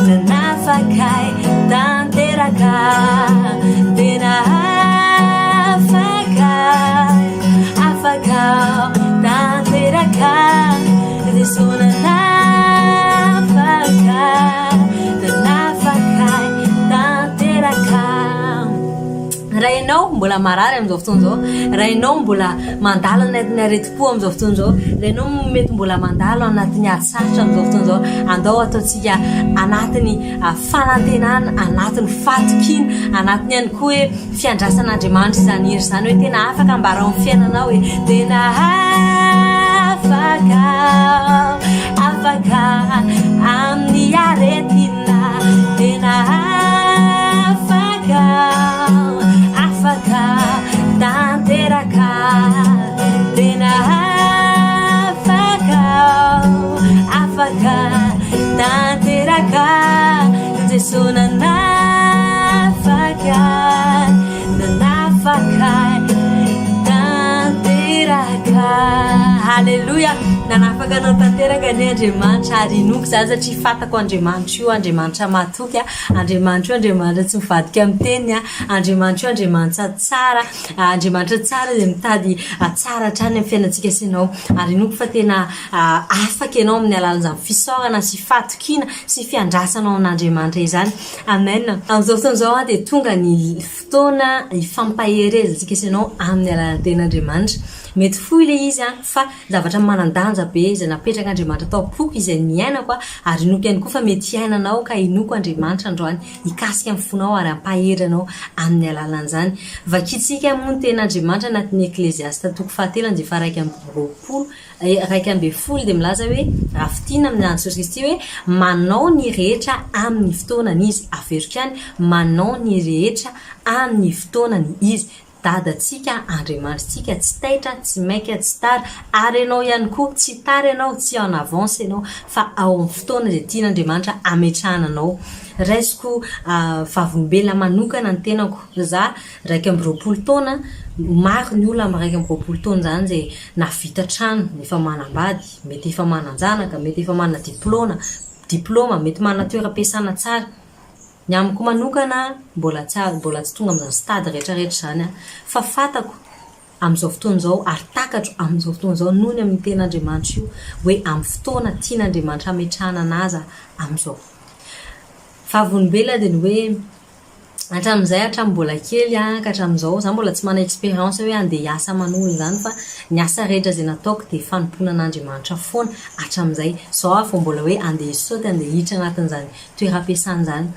nanafaka ahy tanteraka tena afaka Afaka tanteraka Jesoa nanafaka. mbola marary amin'izao fotoana izao, raha ianao mbola mandalo anatin'ny aretim-po amin'izao fotoana izao, raha ianao mety mbola mandalo anatin'ny ady sarotra amin'izao fotoana izao, andao ataontsika anatin'ny fanantenana, anatin'ny fahatokiana, anatin'ny ihany koa hoe fiandrasan'Andriamanitra izany hery izany hoe tena afaka ambara ao amin'ny fiainanao e, tena afaka, afaka amin'ny aretina, tena afaka, afaka tanteraka, tena afaka, afaka tanteraka, Jeso nanafaka, nanafaka tanteraka. Haleloia! Nanafaka anao tanteraka anie Andriamanitra ary inoako izany satria fantako Andriamanitra io, Andriamanitra mahatoky, Andriamanitra io Andriamanitra tsy mivadika amin'ny teniny, Andriamanitra io Andriamanitra tsara, Andriamanitra tsara izay mitady tsara hatrany amin'ny fiainantsika sy ianao. Ary inoako fa tena afaka ianao amin'ny alalan'izany fisaorana sy fahatokiana sy fiandrasana ao an'Andriamanitra izany. Amen. Amin'izao fotoana izao dia tonga ny fotoana hifampaherezantsika sy ianao amin'ny alalan'ny tenin'Andriamanitra. Mety fohy ilay izy fa zavatra manan-danja be izay napetrak'Andriamanitra tao am-poko izay niainako ary inoako ihany koa fa mety hiainanao ka inoako Andriamanitra androany hikasika ny fonao ary hampahery anao amin'ny alalan'izany. Vakintsika moa ny tenin'Andriamanitra anatin'ny Ekleziasta toko fahatelo andiany faha 21. 11 dia milaza hoe, raha fintinina amin'ny anaran'i Jesosy Kristy hoe, manao ny rehetra amin'ny fotoanany Izy. Averiko ihany, manao ny rehetra amin'ny fotoanany Izy. Dadantsika, Andriamanitritsika, tsy taitra, tsy maika, tsy tara, ary ianao ihany koa, tsy tara ianao, tsy en avance ianao, fa ao amin'ny fotoana izay tian'Andriamanitra hametrahana anao. Raisiko vavolombelona manokana ny tenako. Za, 21 taona, maro ny olona amin'ny 21 taona izany izay nahavita trano, efa manambady, mety efa manan-janaka, mety efa manana diplaona, diplaoma, mety manana toeram-piasana tsara. Ny amiko manokana, mbola tsy mbola tsy tonga amin'izany stade rehetra rehetra izany aho. Fa fantako amin'izao fotoana izao ary takatro amin'izao fotoana izao noho ny amin'ny tenin'Andriamanitra io hoe amin'ny fotoana tian'Andriamanitra hametrahana an'aza amin'izao. Vavolombelona dia ny hoe Hatramin'izay, hatramin'ny mbola kely ka hatramin'izao, za mbola tsy manana expérience hoe handeha hiasa aman'olona izany fa ny asa rehetra izay nataoko dia fanompoana an'Andriamanitra foana hatramin'izay. Izao aho vao mbola hoe handeha hisaoty, handeha hiditra anatin'izany toeram-piasana izany.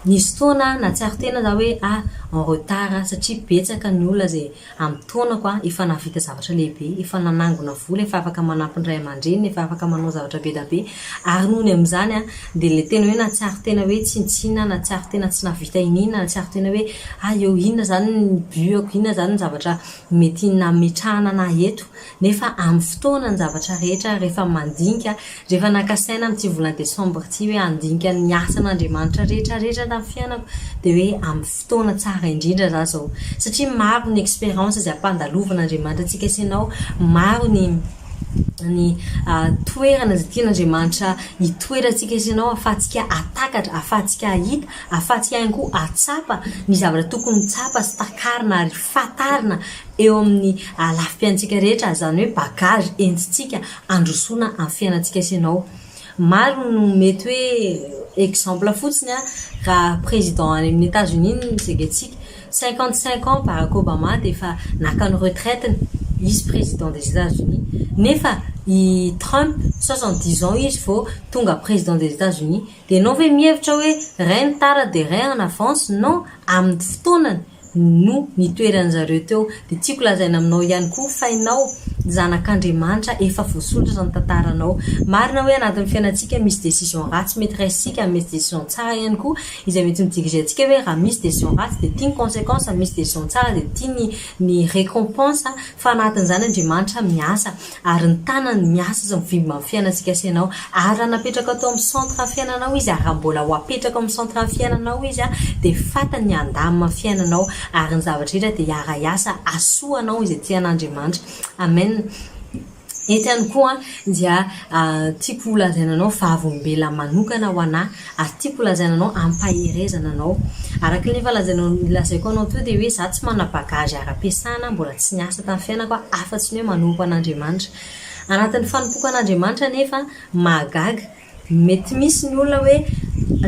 Nisy fotoana nahatsiaro tena za hoe ah en retard aho satria betsaka ny olona izay Amin'ny taonako aho, efa nahavita zavatra lehibe, efa nanangona vola, efa afaka manampy ny ray aman-dreniny, efa afaka manao zavatra be dia be. Ary noho ny amin'izany aho, dia ilay tena hoe nahatsiaro tena hoe tsinontsinona, nahatsiaro tena tsy nahavita iniana, nahatsiaro tena hoe hay eo inona izany ny but-ako, inona izany ny zavatra mety nametrahana anà eto. Nefa amin'ny fotoana ny zavatra rehetra, rehefa mandinika, rehefa naka saina amin'ity volana desambra ity hoe handinika ny asan'Andriamanitra rehetra rehetra tamin'ny fiainako dia hoe amin'ny fotoana tsara indrindra za zao. Satria maro ny expérience izay ampandalovan'Andriamanitra antsika sy ianao, maro ny ny toerana izay tian'Andriamanitra hitoerantsika sy ianao ahafahantsika hahatakatra, ahafahantsika hahita, ahafahantsika ihany koa hahatsapa ny zavatra tokony tsapa sy takarina ary fantarina eo amin'ny lafim-piainantsika rehetra, izany hoe bagage entintsika handrosoana amin'ny fiainantsika sy ianao. Maro no mety hoe exemple fotsiny an, raha président any amin'ny Etats Unis no jerentsika, 55 ans Barack Obama dia efa naka ny retraite-ny, izy président des Etats Unis, nefa i Trump 70 ans izy vao tonga président des Etats Unis, dia ianao ve mihevitra hoe ray ny tara dia ray en avance, non, amin'ny fotoanany no nitoeran-jareo teo. Dia tiako lazaina aminao ihany koa fa ianao zanak'Andriamanitra efa voasoratra ny tantaranao. Marina hoe anatin'ny fiainantsika misy décision ratsy mety raisintsika, misy décision tsara ihany koa izay mety mi-diriger antsika hoe raha misy décision ratsy dia ity ny consequence, misy décision tsara dia ity ny ny récompense fa anatin'izany Andriamanitra miasa. Ary ny tanany miasa sy mivimba amin'ny fiainantsika sy ianao. Ary raha napetraka tao amin'ny centre ny fiainanao izy, ary raha mbola ho apetraka ao amin'ny centre ny fiainanao izy, dia fantany ny handamina ny fiainanao, ary ny zavatra rehetra dia hiara-hiasa hahasoa anao izay tia an'Andriamanitra. Amen. Eto ihany koa dia tiako ho lazaina anao vavolombelona manokana ho anà. Ary tiako holazaina anao ampaherezana anao. Araka ny efa lazainao lazaiko anao teo dia hoe izaho tsy manana bagage ara-piasana, mbola tsy niasa tamin'ny fiainako aho afa-tsy ny hoe manompo an'Andriamanitra. Anatin'ny fanompoako an'Andriamanitra anefa, mahagaga, Mety misy ny olona hoe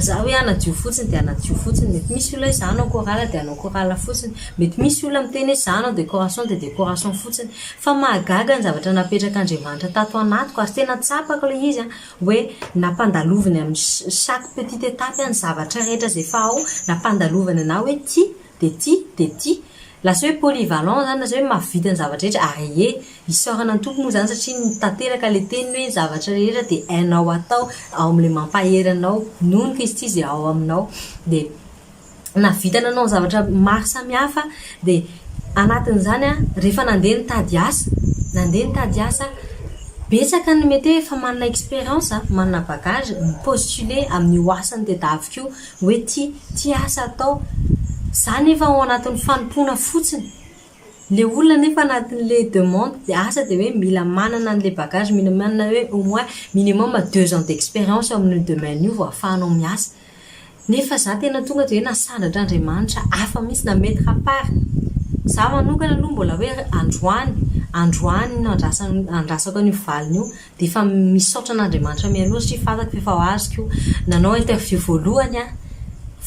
za hoe hanadio fotsiny dia hanadio fotsiny, mety misy olona hoe za hanao chorale dia hanao chorale fotsiny, mety misy olona miteny hoe za hanao décoration dia décoration fotsiny. Fa mahagaga ny zavatra napetrak'Andriamanitra tato anatiko ary tena tsapako ilay izy an, hoe nampandaloviny amin'ny chaque petite étape ny zavatra rehetra izay efa ao, nampandalovany anah hoe ity dia ity dia ity. Lasa hoe polyvalent izany, lasa hoe mahavita ny zavatra rehetra ary ie, isaorana ny Tompo moa izany satria tanteraka ilay teniny hoe ny zavatra rehetra dia hainao atao ao amin'ilay mampahery anao noho ny Kristy izay ao aminao. Dia nahavita nanao zavatra maro samihafa dia anatin'izany aho rehefa nandeha nitady asa, nandeha nitady asa, betsaka ny mety hoe efa manana expérience, manana bagage, mi-postuler amin'io asa notadiaviko io hoe ty, ty asa atao, za nefa ao anatin'ny fanompoana fotsiny, le olona nefa anatin'le demande de asa dia hoe mila manana an'le bagage, mila manana hoe au moins minimum deux ans d'expérience eo amin'io domaine io vao ahafahanao miasa. Nefa za tena tonga de hoe nasandratra Andriamanitra hafa mihitsy na mettre à part. Za manokana aloha mbola hoe androany, androany no andrasako an'io valiny io de efa misaotra an'Andriamanitra mialoha satria fantako fa efa ho azoko io. Nanao interview voalohany aho,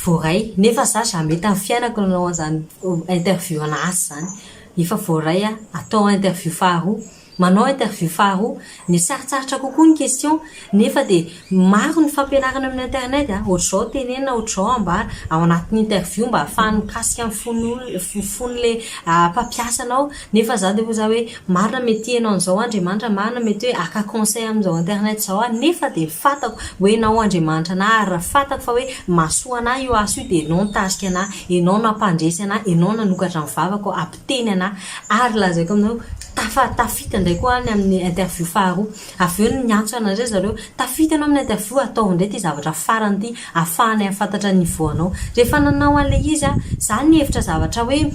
voaray, nefa za jamais tamin'ny fiainako nanao an'izany interview ana asa izany. Efa voaray aho, atao interview faharoa. Manao interview faharoa, ny sarotsarotra kokoa ny question nefa dia maro ny fampianarana amin'ny internet a, ohatr'izao tenenina, ohatr'izao ambara ao anatin'ny interview mba ahafahany mikasika ny fon'olona, fon'le mpampiasa anao, nefa za dia hoy za hoe marina mety hihaino an'izao Andriamanitra, marina mety hoe haka conseil amin'izao internet izao aho nefa dia fantako hoe enao Andriamanitra anah ary raha fantako fa hoe mahasoa anah io asa io dia enao nitarika anah, enao nampandresy anah, enao nanokatra ny vavako teny anah ary lazaiko aminareo tafa tafita indray koa any amin'ny interview faharoa avy eo niantso anah indray zareo tafita ianao amin'ny interview ataovy indray ity zavatra farany ity ahafahanay hahafantatra ny niveau anao rehefa nanao an'ilay izy aho za nihevitra zavatra hoe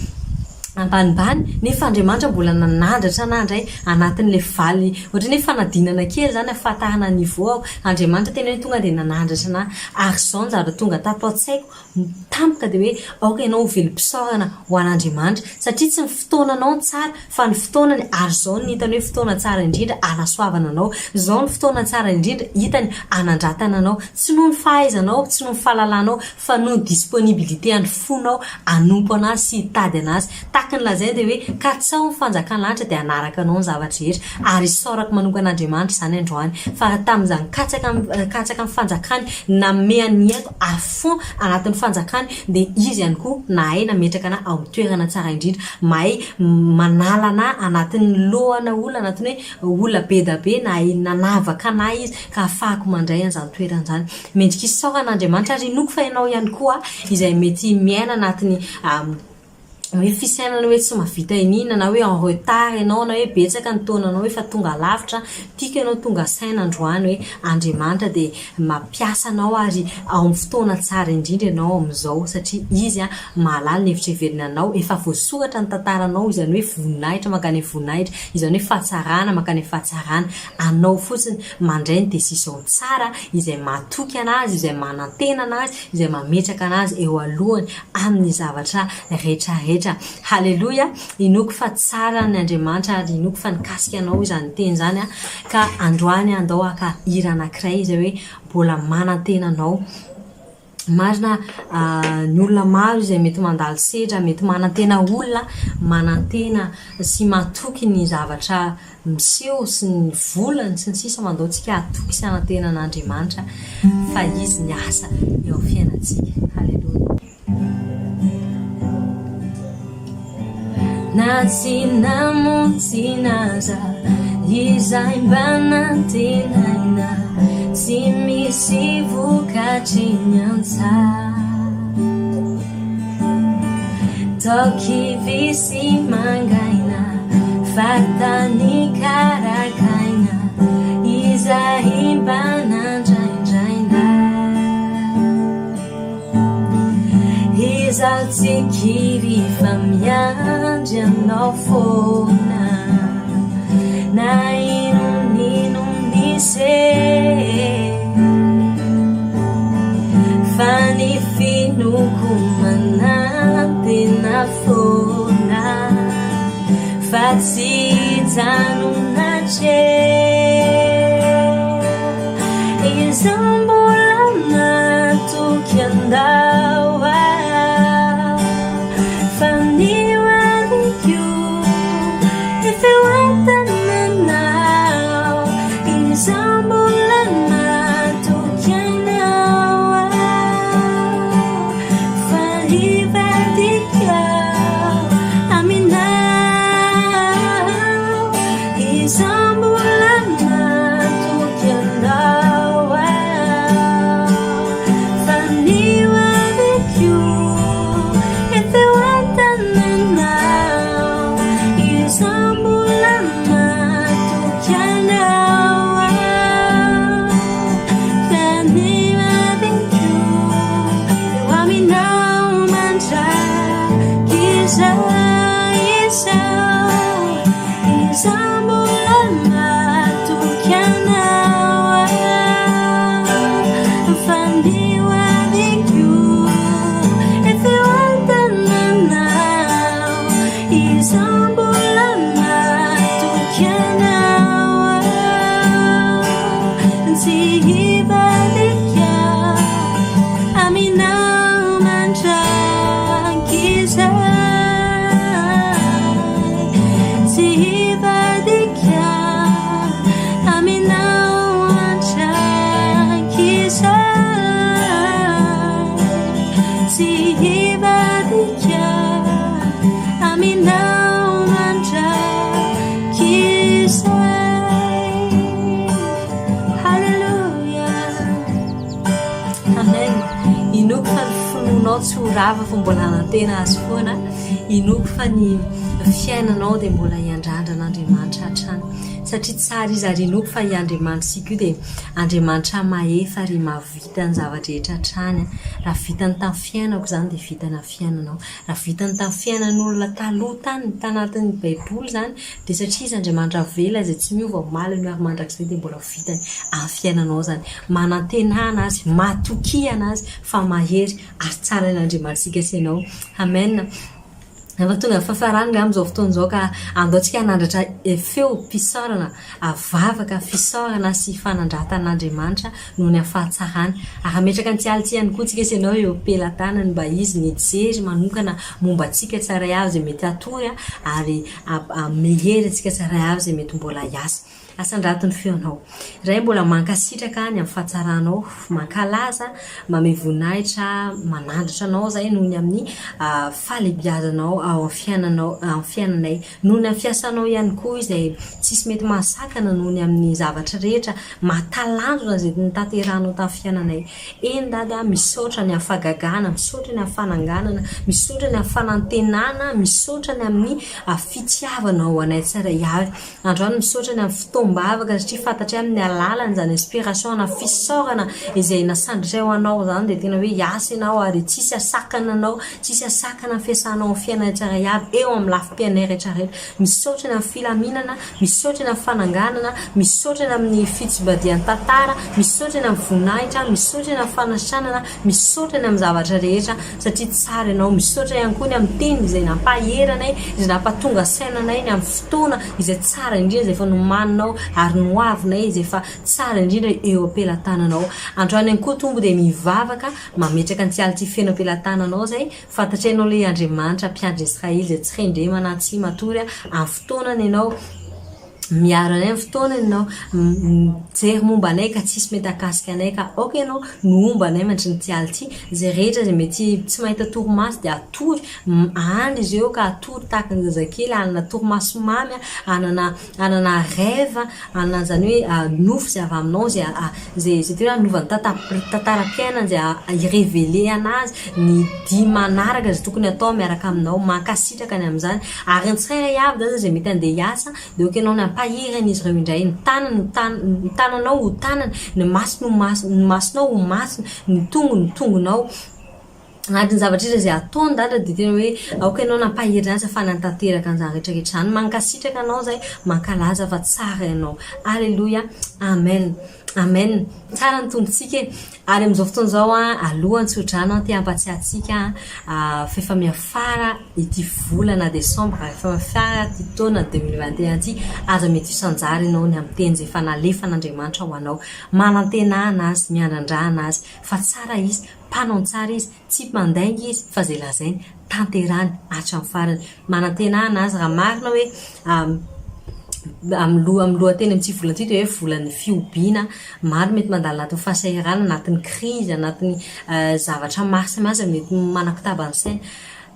ambanimbany nefa Andriamanitra mbola nanandratra anah indray anatin'ilay valy ohatran'ny hoe fanadinana kely izany ahafantarana niveau aho Andriamanitra tena hoe tonga dia nanandratra anah ary izao ny zavatra tonga tato an-tsaiko Tampoka dia hoe aoka ianao ho velom-pisaorana ho an'Andriamanitra, satria tsy ny fotoananao no tsara fa ny fotoanany, ary izao no hitany hoe fotoana tsara indrindra hanasoavana anao, izao no fotoana tsara indrindra hitany hanandratana anao, tsy noho ny fahaizanao, tsy noho ny fahalalanao, fa noho ny disponibilité an'ny fonao hanompo an'Azy sy hitady an'Azy. Tahaka ny lazainy dia hoe katsaho ny fanjakan'ny lanitra dia hanaraka anao ny zavatra rehetra, ary isaorako manokana Andriamanitra izany androany fa tamin'izany katsaka katsaka ny fanjakany nanome an'i aiko à fond anatin'ny fanjakany dia izy ihany koa nahay nametraka anah ao amin'ny toerana tsara indrindra, mahay manala anah anatin'ny lohana olona, anatin'ny hoe olona be da be, nahay nanavaka anah izy ka ahafahako mandray an'izany toerana izany. Mendrika isaorana Andriamanitra ary inoako fa ianao ihany koa izay mety miaina anatin'ny hoe fisainana hoe tsy mahavita iniana na hoe en retard ianao na hoe betsaka ny taonanao efa tonga lavitra, tiako ianao tonga saina androany hoe Andriamanitra dia mampiasa anao ary ao amin'ny fotoana tsara indrindra ianao amin'izao satria Izy mahalala ny hevitra heveriny anao, efa voasoratra ny tantaranao izany hoe voninahitra mankany amin'ny voninahitra, izany hoe fahatsarana mankany amin'ny fahatsarana, anao fotsiny mandray ny décision tsara izay mahatoky an'Azy, izay manantena an'Azy, izay mametraka an'Azy eo alohany amin'ny zavatra rehetra rehetra. Haleloia! Inoako fa tsara ny Andriamanitra ary inoako fa nikasika anao izany teny izany ka androany andao haka hira anankiray izay hoe mbola manantena anao. Marina ny olona maro izay mety mandalo sedra, mety manantena olona, manantena sy matoky ny zavatra miseho sy ny volany sy ny sisa mandao tsika hatoky sy hanantena an'Andriamanitra fa Izy miasa eo amin'ny fiainantsika. Haleloia. Na tsy namonjina aza izay mba nantenaina tsy misy vokatry ny antsa. Tao kivy sy mangaina Fahatany karakaina Izay mba nandraindraina Izaho tsy kivy fa miandry anao foana Na inon'inon miseho Fa ny finoako manantena foana Fa tsy hijanona hatreo. Izaho mbola matoky anao aho Fa ny ho aviko efa eo an-tananao Izaho mbola matoky anao aho Fa hivadika aminao Izaho mbola matoky anao aho Fa ny ho aviko efa eo an-tananao Izaho mbola matoky anao aho Fa ny ho aviko eo aminao mandrakizay Izaho Izaho mbola matoky anao aho Fa ny ho aviko efa eo an-tananao Izaho mbola matoky anao aho Tsy hivadika aminao mandrakizay Tsy hivadika aminao mandrakizay Tsy hivadika aminao mandrakizay Haleloia Amen Inoako fa ny finoanao tsy ho rava fa mbola hanantena azy foana Inoako fa ny fiainanao dia mbola hiandrandra an'Andriamanitra hatrany satria tsara Izy ary inoako fa i Andriamanitsika io dia Andriamanitra mahefa ary mahavita ny zava-drehetra hatrany. Raha vitany tamin'ny fiainako izany dia vitany amin'ny fiainanao. Raha vitany tamin'ny fiainan'olona taloha tany tanatin'ny baiboly izany dia satria Izy Andriamanitra velona izay tsy miova omaly anio ary mandrakizay dia mbola ho vitany amin'ny fiainanao izany. Manantenà an'Azy, matokia an'Azy fa mahery ary tsara ilay Andriamanitsika sy ianao. Amen. Efa tonga ny fafarany angamba izao fotoana izao ka andao tsika hanandratra feo pisaorana, vavaka fisaorana sy fanandratana an'Andriamanitra noho ny fahatsarany. Ary hametraka ny tsialitsy ihany koa tsika sy ianao eo am-pelatanany mba izy ny hijery manokana momba antsika tsirairay avy izay mety hatory ary hanome hery antsika tsirairay avy izay mety mbola hiasa. Asandrato ny feonao. Ray mbola mankasitraka ny amin'ny fahatsaranao, mankalaza, mamehy voninahitra, manandratra anao zahay noho ny amin'ny fahalebiazanao ao amin'ny fiainanao, amin'ny fiainanay. Noho ny amin'ny fiasanao ihany koa izay tsisy mety mahasakana noho ny amin'ny zavatra rehetra mahatalanjona izay notanterahanao tamin'ny fiainanay. Eny Dada a, misaotra ny amin'ny fahagagana, misaotra ny amin'ny fananganana, misaotra ny amin'ny fanantenana, misaotra ny amin'ny fitiavanao anay tsirairay avy. Androany misaotra ny amin'ny fotoam-bavaka satria fantatray amin'ny alalany izany inspiration na fisaorana izay nasandratray ho anao izany dia tena hoe hiasa ianao ary tsisy hasakana anao, tsisy hasakana ny fiasanao amin'ny fiainana tsirairay avy eo amin'ny lafim-piainay rehetra rehetra. Misaotra ny amin'ny filaminana, misaotra ny amin'ny fananganana, misaotra ny amin'ny fitsibadihan-tantara, misaotra ny amin'ny voninahitra, misaotra ny amin'ny fanasitranana, Misaotra ny amin'ny zavatra rehetra satria tsara ianao. Misaotra ihany koa ny amin'ny teny izay nampahery anay, izay nampatonga saina anay ny amin'ny fotoana izay tsara indrindra izay efa nomaninao ary ny hoavinay izay efa tsara indrindra eo am-pelatananao. Androany ihany koa Tompo dia mivavaka mametraka ny tsiality feno am-pelatananao izay fantatray ianao ilay Andriamanitra mpiandry ny Israely izay tsy rendremana tsy matory amin'ny fotoanany ianao. Miaro anay amin'ny fotoana ianao, mijery momba anay ka tsisy mety hahakasika anay ka aoka ianao no homba anay mandritry ny ity alina ity, izay rehetra izay mety tsy mahita torimaso dia hatory, andry izy ireo ka hatory tahaka ny zazakely, hanana torimaso mamy, hanana hanana rêve, hanana izany hoe nofy izay avy aminao izay izay izay tena hanova ny tantaram-piainany, izay hi-reveler anazy ny dihy manaraka izay tokony hatao miaraka aminao, mankasitraka ny amin'izany. Ary ny tsirairay avy zaza izay mety handeha hiasa dia ok ianao ny hampahery an'izy ireo indray, ny tanany ho tan ny tananao ho tanany, ny masony ho masony, ny masonao ho masony, ny tongony ho tongonao. Ary ny zavatra rehetra izay ataony dada dia tena hoe aoka ianao nampahery azy fa nanatanteraka an'izany rehetra rehetra izany. Mankasitraka anao izahay, mankalaza fa tsara ianao. Aleloia. Amen. Amen! Tsara ny Tompontsika e! Ary amin'izao fotoana izao an, alohan'ny tsodrano an, te hampatsiahy antsika fa efa miafara ity volana desambra, efa miafara ity taona 2021 ity, aza mety ho sanjary ianao ny amin'ny teny izay efa nalefan'Andriamanitra ho anao. Manantenà an'Azy, miandrandrà an'Azy, fa tsara Izy, mpanao ny tsara Izy, Tsy mpandainga izy fa izay lazainy tanterahany hatramin'ny farany. Manantena anazy raha marina hoe amin'ny loha amin'ny lohateny amin'ity volana ity dia hoe volan'ny fihobiana. Maro mety mandalo anatin'ny fahasahiranana, anatin'ny krizy, anatin'ny zavatra maro samihafa izay mety manakotaba ny saina.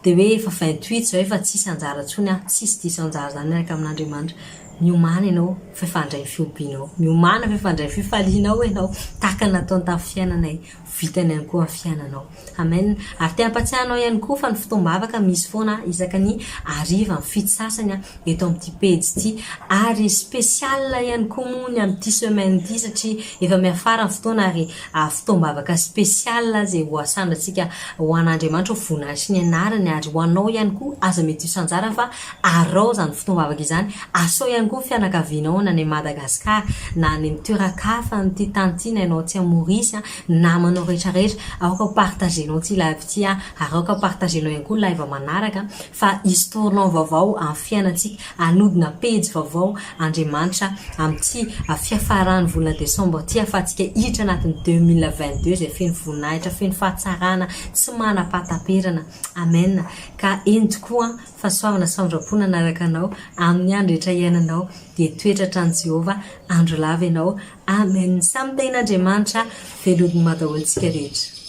Dia hoe efa 28 izao efa tsisy anjara intsony aho, tsisy diso anjara izany miaraka amin'Andriamanitra. Miomàna ianao fa efa handray ny fihobianao. Miomàna fa efa handray ny fifalianao ianao tahaka ny nataony tamin'ny fiainanay. vitany ihany koa amin'ny fiainanao. Amen. Ary te hampatsiahy anao ihany koa fa ny fotoam-bavaka misy foana isaka ny hariva amin'ny fito sasany eto amin'ity pejy ity. Ary spécial ihany koa moa ny amin'ity semaine ity satria efa miafara ny fotoana ary fotoam-bavaka spécial izay ho asandratsika ho an'Andriamanitra ho voninahitry ny anarany ary ho anao ihany koa aza mety diso anjara fa arao izany fotoam-bavaka izany. Asao ihany koa ny fianakavianao na any Madagascar na any amin'ny toeran-kafa amin'ity tany ity na ianao aty Maurice, ny namanao rehetra rehetra, aoka ho partager-nao ity live ity ary aoka ho partager-nao ihany koa ny live manaraka fa hisy tournant vaovao amin'ny fiainantsika, hanodina pejy vaovao Andriamanitra amin'ity fiafaran'ny volana décembre ity ahafahantsika hiditra anatin'ny 2022 izay feno voninahitra, feno fahatsarana, tsy manam-pahataperana. Amen. Ka eny tokoa Fahasoavana sy famindram-po nanaraka anao amin'ny andro rehetra iainanao dia hitoetra hatrany Jehovah andro lava ianao. Amen. Samy tahin'Andriamanitra velodnma daholo tsika rehetra.